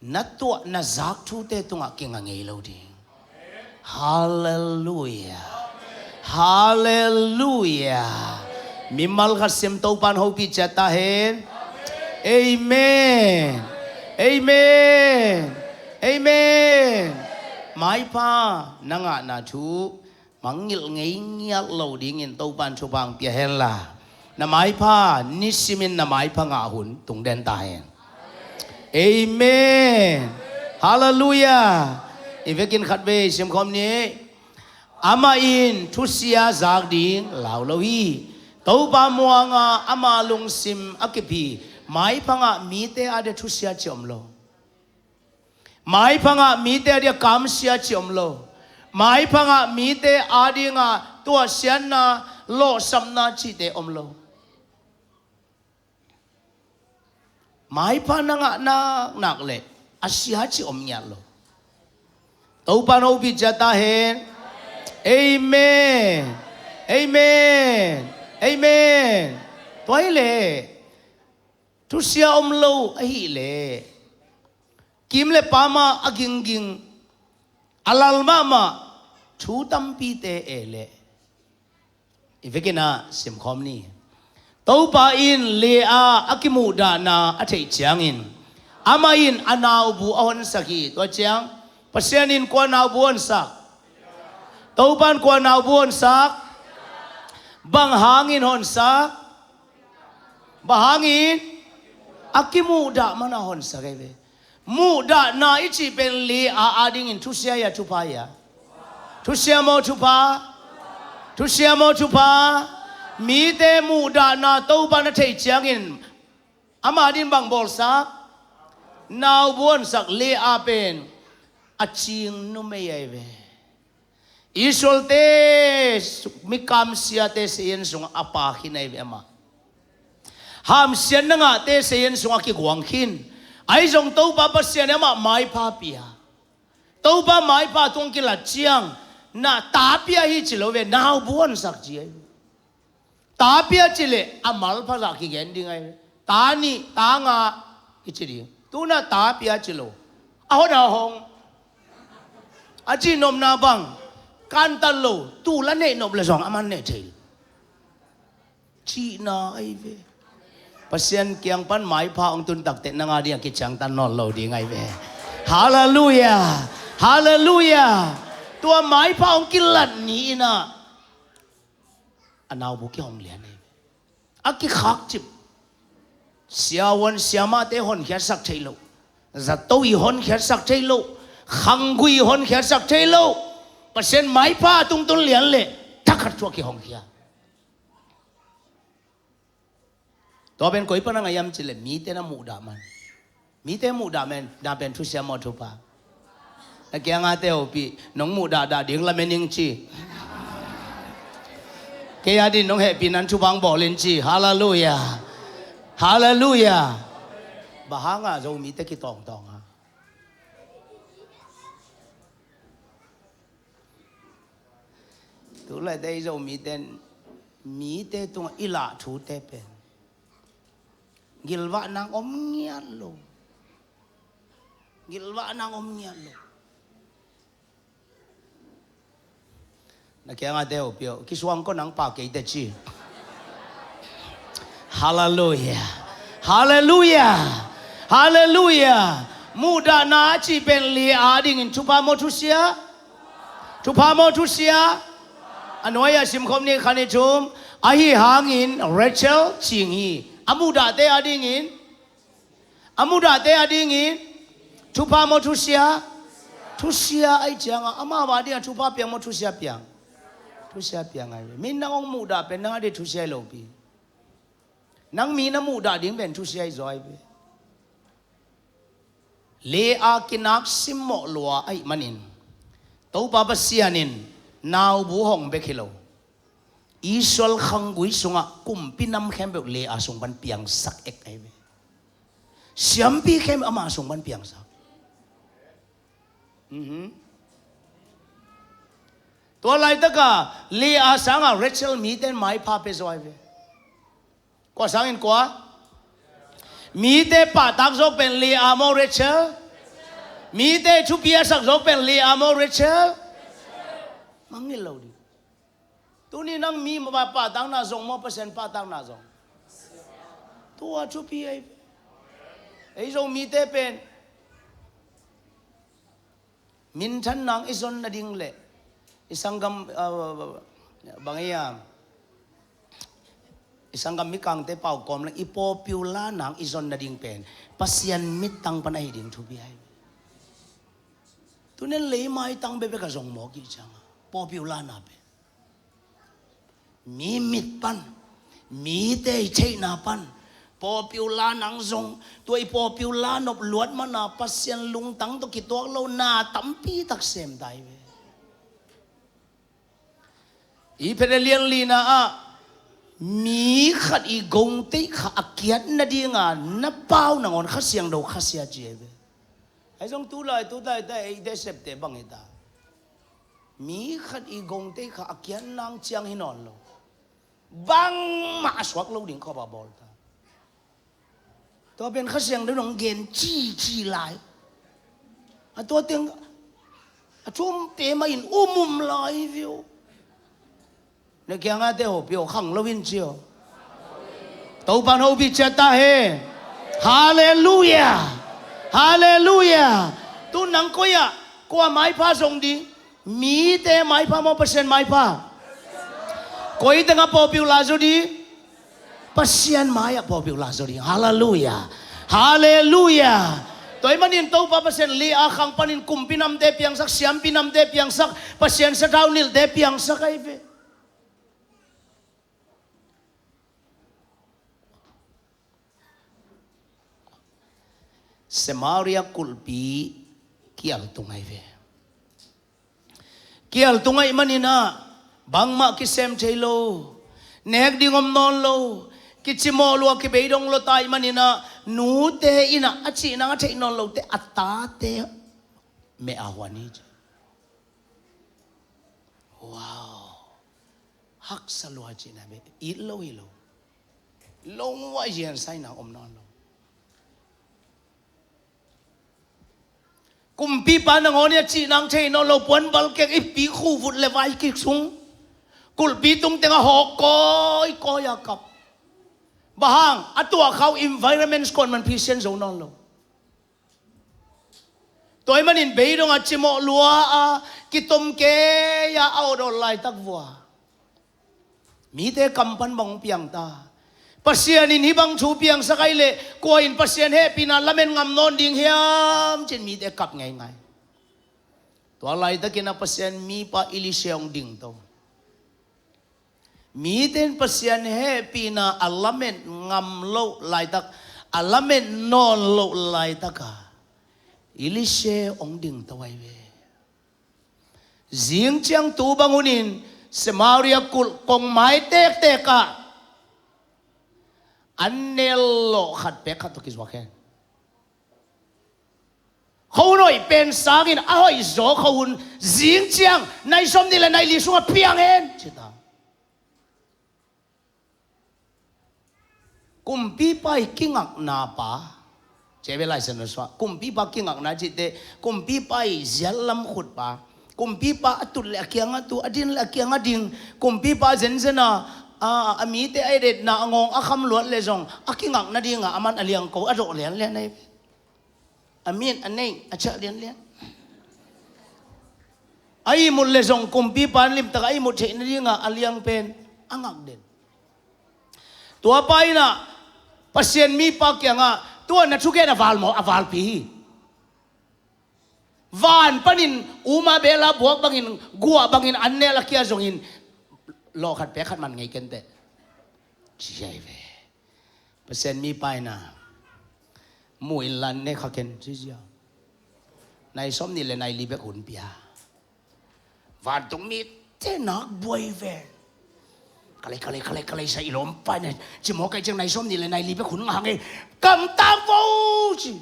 Na tuah na zak thute tungah kingah ngei lo ding. Halleluiah. Halleluiah. Mimal khat sim, Topan hopih ciat ta hen. Amen. Amen. Amen. Maipha na ngahna thu mangngilh ngei ngiat lo dingin Topan thupha hong pia hen la, na maipha nisimin na maipha ngah hun tung den ta hen. Amen. Halleluiah. I vekin khatvei simkhawm ni. Amah in thusia zak ding lau lo hi. Topa muanga ama lungsim a kip hi. Maipha ngah mite a dia thusia ci om lo. Maipha ngah mite a dia kamsia ci om lo. Maipha ngah mite a dinga tuahsiatna, lawhsapna cihte om lo. Maipha na ngah naknak leh a sia ci om ngiat lo. Topan hopih ciat ta hen. Amen. Amen. Amen. Tua hi leh thusia om lo ahih leh kim le pam ah a gingging, a lal mahmah, Thu tampite e leh i vekin ah simkhawm ni. Topa in Leah a kimuhdahna a theih ciangin amah in a naubu a honsak hi. Tua ciang Pasian in kua naubu honsak? Topa in kua naubu honsak? Bang hangin honsak? Bang hangin? A kimuhdah man a honsak ei ve. Muhdahna i cih pen Leah a dingin thusia ia thupha ia? Thusia maw thupha? Thusia maw thupha? Mite muhdahna Topa na theih ciangin ama din bang bawlsak? Naubu honsak. Leah pen a cing numei ei ve. Israelte mikam siate seien sungah a pa khin ei ve amah. Hamsiatna ngahte seien sungah kiguang khin. Ahi zong Topa Pasian in amah maipha pia. Topa maipha tung kilat ciang na ta pia hi ci lo ve, naubu honsak ci ei ve. Ta pia ci leh a malpha zah kigen ding ei ve. Ta nih ta nga i ci ding. Tuna ta pia ci lo. A hon a hong. A cihnopna bang? Kantat lo. Tu la neihnop le zong a man neih thei cihna ahi ve. Pasian kiang pan maipha hong tun takteh nang a ding a kiciangtan nawn lo ding ahi ve. Halleluiah. Halleluiah. Tua maipha hong kilat ni-in ah a naubu kihong lian ahi ve. A kikhakcip. Siavuan siamahte honkhiatsak thei lo. Zato i honkhiatsak thei lo. Khanggui i honkhiatsak thei lo. Pasian maipha a tungtun lian leh thakhat thu a kihongkhia. Tua pen koi pan a ngai hiam cileh mite na muhdah man. Mite muhdah man na pen thusia maw thupha? Na kiangah te hopih, nong muhdahdah ding lamen ing ci. Kei a din nong hehpih nan thupha hong bawl in ci. Halleluiah. Halleluiah. Bang hangah Zomite kitawngtawng a? Tulaite i Zomite in mite tungah i lah thute pen gilvah nang om ngiat lo. Gilvah nang om ngiat lo. Na kiangah te hopih, kisuang ko nang pa kei te ci. Halleluiah. Halleluiah. Halleluiah. Muhdahna a cih pen Leah a dingin thupha maw thusia? Thupha maw thusia? A nuai-ah simkhawm ni, khat, nih, thum. Ahi hangin Rachel cing hi. A muhdahte a dingin, a muhdahte a dingin thupha maw thusia? Thusia ahi ciangah amau a dingah thupha piang maw thusia piang? Thusia piang ahi ve. Mi nang hong muhdah pen nang a ding thusia hi lopi. Nang mi na muhdah ding pen thusia hi zaw ahi ve. Leah kinak simmawh lua ahih manin Topa Pasian in naubu hong bek hi lo. Israel khanggui sungah kumpi nam khempeuh Leah sung pan piangsak ek ahi ve. Siampi khempeuh ama sung pan piangsak. Mhm. Tua laitaka Leah sangah Rachel mite in maipha pia zaw ahi ve. Kua sangin kua? Mite pahtak zawk pen Leah maw Rachel? Mite thupi a sak zawk pen Leah maw Rachel? Mangngilh lo ding. Tuni nang mi mah pahtakna zong maw, Pasian pahtakna zong? Tua thupi ahi ve. Ei Zomite pen minthan nang i zon nading le i sanggam, ah, bang ei a, i sanggam mikangte pau kawm le i popular nang i zon nading pen Pasian mittang pan ahi ding thupi ahi. Tunen leimaitang bekbek a zong mawk i cianga popular na pen mi mit pan, mite i theihna pan popular nang zong, tua i popular nop luat mana Pasian lungtang tawh kituak lo na tampi tak sem ta hi ve. I Peter lian lina ah mi khat i gongteih kha a kiat nadinga na pau nangawn Kha Siangtho khasia ci ahi ve. Ahi zong tulai, tulai ta eite septe bang hi ta. Mi khat i gongteih kha a kiat nang ciang hi nawn lo. Bangmah a suak lo ding khawpa bawl ta. Tua pen Kha Siangtho in hong gen cici lai. A tua teng A thumte mah in um um lai viu. Na kiangah te hopih aw, khang lo in ci aw. Topa'n hopih ciat ta hen. Halleluiah. Halleluiah. Tu nang koi ah, kua maipha zong ding? Mite maipha maw, Pasian maipha? Koi tengah pawlpi uh la zaw ding? Pasian mai-ah pawlpi uh la zaw ding. Halleluiah. Halleluiah. Tua ahih manin Topa Pasian lei-a khang panin kumpi namte piangsak, siampi namte piangsak, Pasian sathau nilhte piangsak ahi ve. Samaria kulhpi kial tung ahi ve. Kial tung ahih manin ah, bangmah kisem thei lo, nek ding om nawn lo, kicimawh lua, kibeidong lua ta ahih manin ah, nute in ah a cih nang a theih nawn lote a tate meh a huan hi ci. Wow. Haksa lua cihna bek, it lo hi lo. Lungua ziansaina om nawn lo. Kumpipa nangawn in a cih nang thei nawn lo, puanbal keng i pi khu vut le vai kik sung. Kulhpi tung tengah hawk kawikawi a kap. Bang hang, a tuahkhak uh environment kuaman phisian zo nawn lo. Tua ahih manin beidong a cimawh lua a, kitom kei a, a awt awt laitak vua. Mite kam pan bang hong piang ta? Pasian in hih bang thu piangsak ahih leh, kua in Pasian hehpihna lamet ngam nawn ding hiam ci-in mite kap ngeingai. Tua laitakin a Pasian mipa Elisha hong dingto. Mite in Pasian hehpihna a lamet ngam loh laitak, a lamet nawn loh laitaka Elisha hong dingto ahi ve. Zing ciang tu bang hunin Samaria kulh kongmai tektek ah an nel lawh khat pek khat tawh kizuak hen. Khuahun hoih pen sangin a hoih zaw khuahun zing ciang nai sawmnih le nai li sungah piang hen ci ta. Kumpipa i kingakna pa, ci ve Lai Siangtho sungah. Kumpipa kingakna cihte, kumpipa i ziatlam khutpa, kumpipa a tut le a kiangah tu, a din le a kiangah ding, kumpipa zenzen a, a, a mite a etna a ngawng a kham luat le zong a kingakna dingah a man a liangko a dawh lianlian ahi. A min a nei a ciah lianlian. A ihmut le zong kumpipa in limtak a ihmut theih nadingah a liang pen a ngak den. Tuapa in ah Pasian mipa kiangah tua na thugen a val maw, a valpi hi. Van panin uma bela buak bangin, guah bangin an nel a kia zongin lawh khat pek khat man ngei kenteh ci ahi ve. Pasian mipa in ah mu inla ne kha ken ci zia. Nai sawmnih le nai li bek hun pia. Vantung mite nak buai ve. Kalei, kalei, kalei, kalei sa i lawmpa in ah cimawh kai ciang nai sawmnih le nai li bek hun ngah hang e. Kamtang vo ci.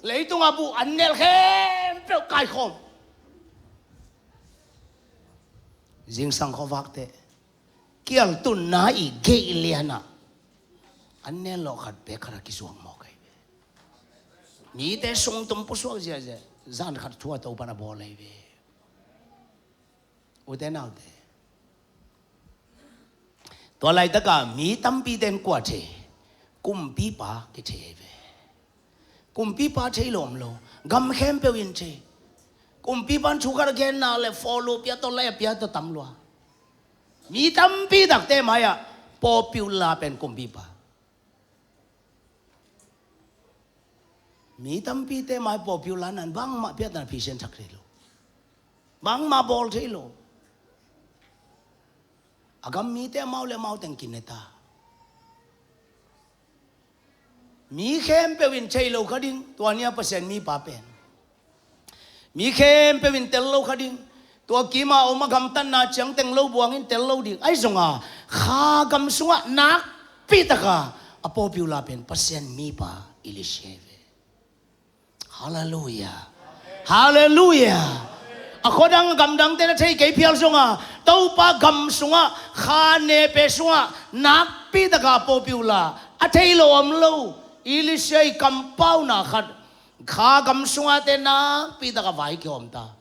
Leitungah bu an nel khempeuh kaikhawm. Zingsang khuavakte kial tunna i geih lianah an nel lawh khat pek khat a kisuak mawk ahi ve. Mite sungtum pusuak ziahziah zan khat thu a Topan a bawl ahi ve. Ute naute, tua laitaka mi tampite in kua thei? Kumpipa kithei ahi ve. Kumpipa thei lo om lo. Gam khempeuh in thei. Kumpipa in thu khat a genna le follow pia tawh, lai a pia tawh tam lua. Mi tampi takte mai-ah popular pen kumpipa. Mi tampite mai popular nan bangmah piatna phisian thak thei lo. Bangmah bawl thei lo. A gam mite amau le amau teng kineta. Mi khempeuh in thei lo kha ding, tua ni-a Pasian mipa pen. Mi khempeuh in tel lo kha ding, tua kima om a gamtatna ciang teng lo buangin tel lo ding. Ahi zonga kha gam sungah nakpitaka a popular pen Pasian mipa Elisha ve. Halleluiah. Halleluiah. A khuadang gamdangte na thei kei phial zonga Topa gam sungah kha nepe sungah nakpitaka a popular, a thei lo om lo. Elisha i kampauna khat Kha gam sungate nakpi taka vai kihawm ta.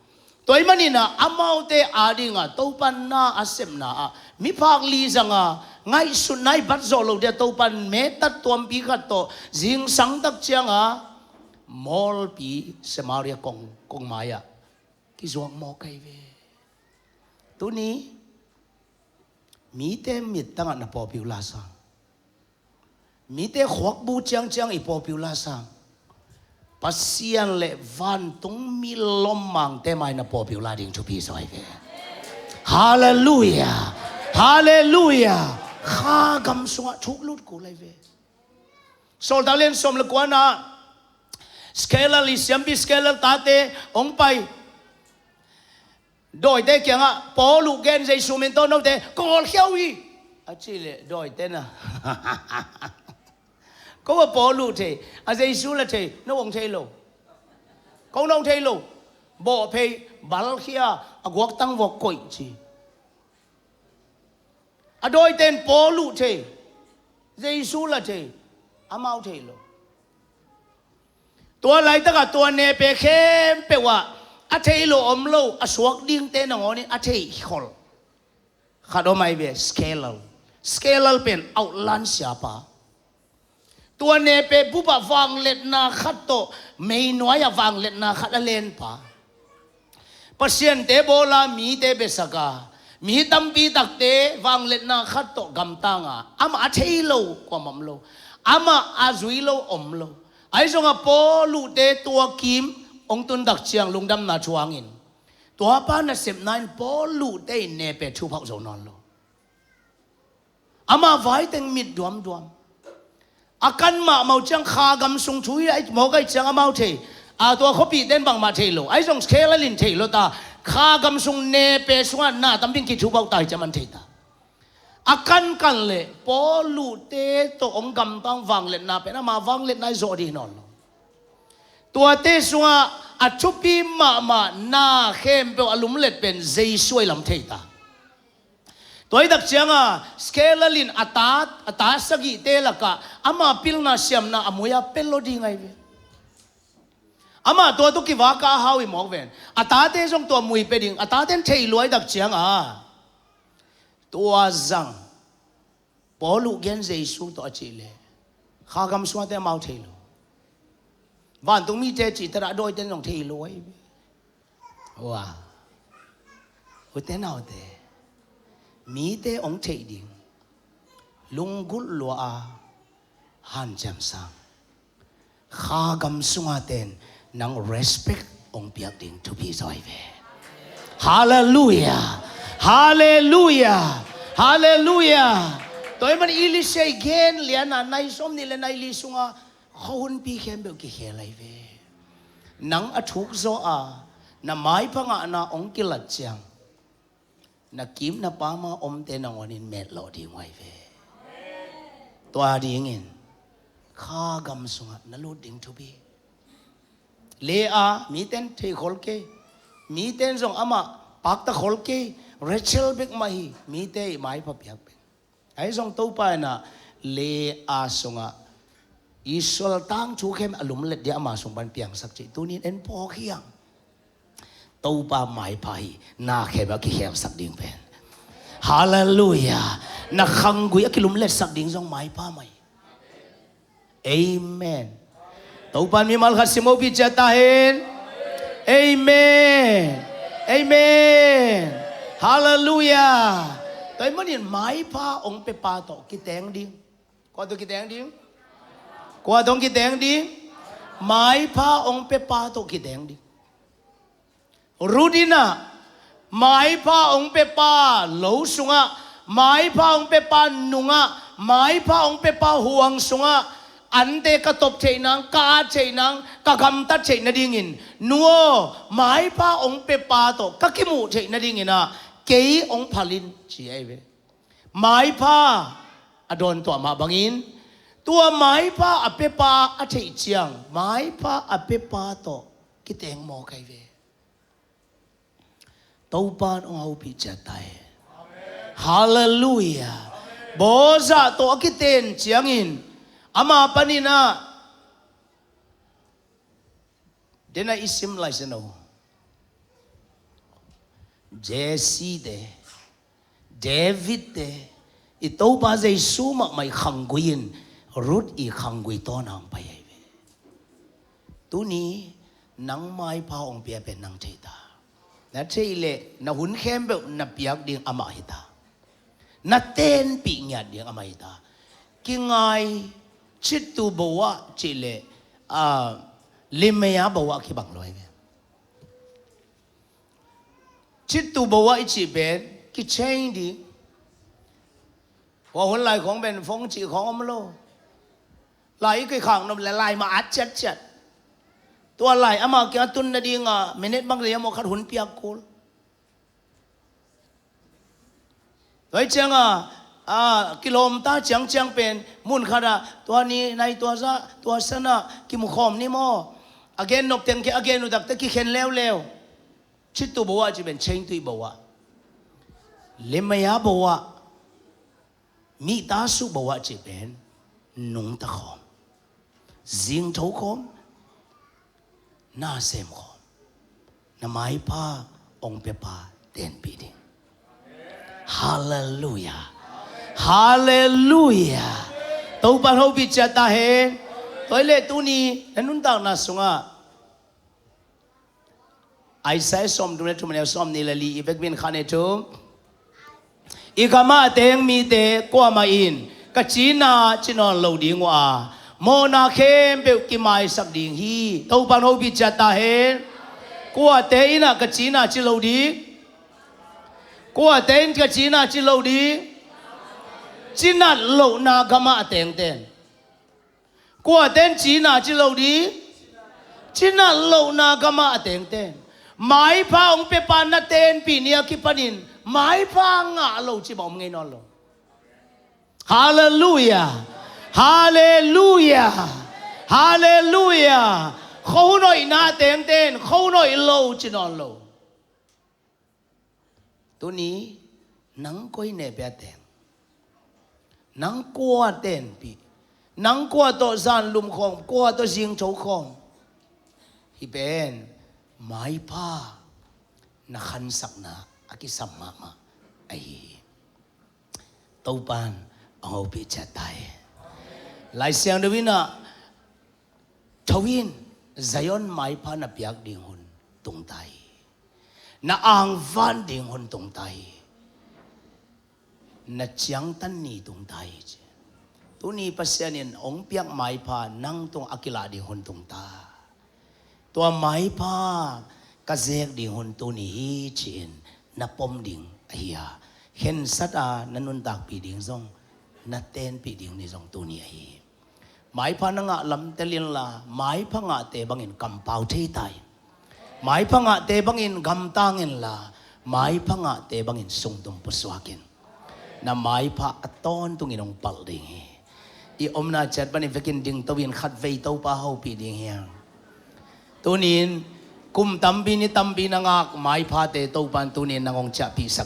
Tua ahih manin ah amaute adingah Topa na a sepna ah miphak li zanga ngaihsutna i bat zawh loh dia Topa metat tuampi khat tawh zingsang tak cianga mawlpi Samaria kong, kong mai-ah kizuak mawk ahi ve. Tuni mite mittangah na popular sa. Mite khuakbu ciangciang i popular sa. Pasian le vantung mi lommangte mai na popular ding thupi zaw ahi ve. Halleluia. Halleluia. Kha gam sungah thuk lut kul ahi ve. Sawltak lian sawm le kuana Skelas i siampi Skelas tate hong pai. Dawite kiangah Paul uh gen, Jesu min tawh note kawlkhia uh hi a cih leh dawite na ko a Paul uh thei, a Jesu la thei, no hong thei lo. Ko no hong thei lo. Bawhphei balkhia a guaktang vuak koih ci. A dawite in Paul uh thei, Jesu la thei, amau thei lo. Tua laitakah tua nepe khempeuh ah a thei lo om lo a suak dingte nangawnin a thei khol khat om ahi ve, Skelas. Skelas pen outline siapa. Tua nepe bupah vangletna khat tawh meinuai-ah vangletna khat a lenpa. Pasiante bawla mite biasaka mi tampi takte vangletna khat tawh gamtanga amah a thei lo kuamah om lo. Amah a zui lo om lo. Ahi zongah Paul uhte tua kim hong tuntak ciang lungdamna thuangin tuapa nasepna in Paul uhte in nepe thuphauh zo nawn lo. Amah vaiteng mit duamduam. A kan mahmah uh ciang kha gam sung thu hi a mawk ahih ciang amau thei. A tua khuapihte in bangmah thei lo. Ahi zong Skelas in thei lo ta. Kha gam sung nepe sungah na tampi in kithuphauh ta hi ciang man thei ta. A kankan le Paul uhte tawh hong gamtang vangletna pen ama vangletna hi zawh dih nawn lo. Tuate sungah a thupi mahmah na khempeuh a lumlet pen Jesu ahi lam thei ta. Tua hi tak cianga Skelas in a ta, a ta sagihte lakah ama pilna siamna a mui-a pel lo ding ahi ve. Amah tua tu kivaka a hau hi mawk ven. A tate zong tua mui pe ding. A tate in thei lua hi tak cianga tua zang Paul uh gen Jesu tawh a cih leh kha gam sungate amau thei lo. Vantung mite cih tara dawite in zong thei lo ahi ve. Ua, ute naute, mite hong theih ding lunggulh lua a hanciam sang kha gam sunga ten nang respect hong piak ding thupi zaw ahi ve. Halleluia. Halleluia. Halleluia. Tua ahih man Elisha i gen liana nai sawm nih le nai li sunga khuahunpi khempeuh kikhel ahi ve. Nang a thuk zaw a na maipha ngahna hong kilat ciang na kim na pama omte nangawnin metlawh ding uh ahi ve. Tua dingin kha gam sungah na lut ding thupi. Leah miten thei khol kei, miten zong amah pakta khol kei, Rachel bek mah hi mite i maipha piak pen. Ahi zong Topa in ah Leah sungah Israel tangthu khem a lumlet dia ama sung pan piangsak cih tunin en phawk hiang. Topa maipha hi na khem a kikhelsak ding pen. Halleluia. Na khanggui a kilumletsak ding zong maipha mah hi. Amen. Topa in mimal khat simopih ciat ta hen. Amen. Amen. Halleluia. Tua ahih manin maipha hong pepa tawh kiteng ding. Kua tawh kiteng ding? Kua tawh kiteng ding? Maipha hong pepa tawh kiteng ding. Ruth in ah maipha hong pepa lo sungah, maipha hong pepa nungah, maipha hong pepa huang sungah ante ka top theih nang, ka at theih nang, ka gamtat theih nadingin, nu aw, maipha hong pepa tawh ka kimuh theih nadingin ah kei hong phal in ci ahi ve. Maipha a dawntuah mah bangin tua maipha a pepa a theih ciang maipha a pepa tawh kiteng mawk ahi ve. Topa in hong hopih ciat ta hen. Halleluia. Boaz tawh a kiten ciangin ama panin ah Dena i sim Lai Siangtho, Jesse te, David te, i Topa Jesu mahmah i khanggui in Ruth i khanggui tawn hong pai ahi ve. Tuni nang maipha hong pia pen nang thei ta. Na theih leh na hun khempeuh na piak ding amah hi ta. Na tenpih ngiat ding amah hi ta. Kingai, chittu Boaz cih leh, ah, Lemuel Boaz kibang lo hi ve. Chittu Boaz i cih pen kichange ding. Hua hun lai khawng pen phone cih khawng om lo. Lai i kikhak nop leh lai mah at ciatciat. Tua lai amah kiang a tun nading a minute bang lei a maw khat hun piak kul. Tua hi ciang a, a, kilawm ta ciangciang pen mun khat ah tua ni nai tua zah tua san ah kimu khawm ni maw? A gen nop teng kei a gen uh takte kikhen leuleu. Chittu Boaz cih pen changed to Boaz. Lemuel Boaz. Mihta suk Boaz cih pen nungta khawm, zingtho khawm, na sem khawm, na maipha hong piapa tenpih ding. Halleluiah. Halleluiah. Topa hopih ciat ta hen. Tua hi leh tuni na nuntakna sungah Isaiah sawmthum le thum, a neu sawmnih le li i vekpi in khan i thum. I gam ah a teng mite kuamah in ka cina ci nawn lo ding uh a, mawhna khempeuh kimaisak ding hi. Topa hopih ciat ta hen. Kuate in ah ka cina ci lo ding? Kuate in ka cina ci lo ding? Cinat lohna gam ah a tengten. Kuate in cina ci lo ding? Cinat lohna gam ah a tengten. Maipha hong piapa na tenpih ni a kipanin maipha ngah lo ci bang om ngei nawn lo. Halleluiah. Halleluiah. Halleluiah. Khohun hoihna a tengten khohun hoih lo ci nawn lo. Tuni nang koi neh pia teng? Nang kua tenpih? Nang kua tawh zanlum khawm, kua tawh zingtho khawm? Hih pen maipha na khansakna a kisam mahmah ahi hi. Topan a hopih ciat ta hi. Lai Siangtho in ah, tho in, Zion maipha na piak ding hun tung ta hi. Na angvan ding hun tung ta hi. Na ciangtan ni tung ta hi ci. Tuni Pasian in hong piak maipha nang tung a kilah ding hun tung ta. Tua maipha ka zek ding hun tuni hi ci-in na pom ding ahi a, khensat a na nuntakpih ding zong, na tenpih ding ni zong tuni ahi hi. Maipha na ngah lamtel inla, maipha ngahte bangin kampau thei ta in. Maipha ngahte bangin gamtang inla, maipha ngahte bangin sungtum pusuak in. Na maipha a tawntungin hong palh ding hi. I omna ciat panin vekin dingto in khatvei Topa hopih ding hi hang. Tunin kum tampi ni tampi na ngak maiphate Topan tunin nang hong ciahpihsak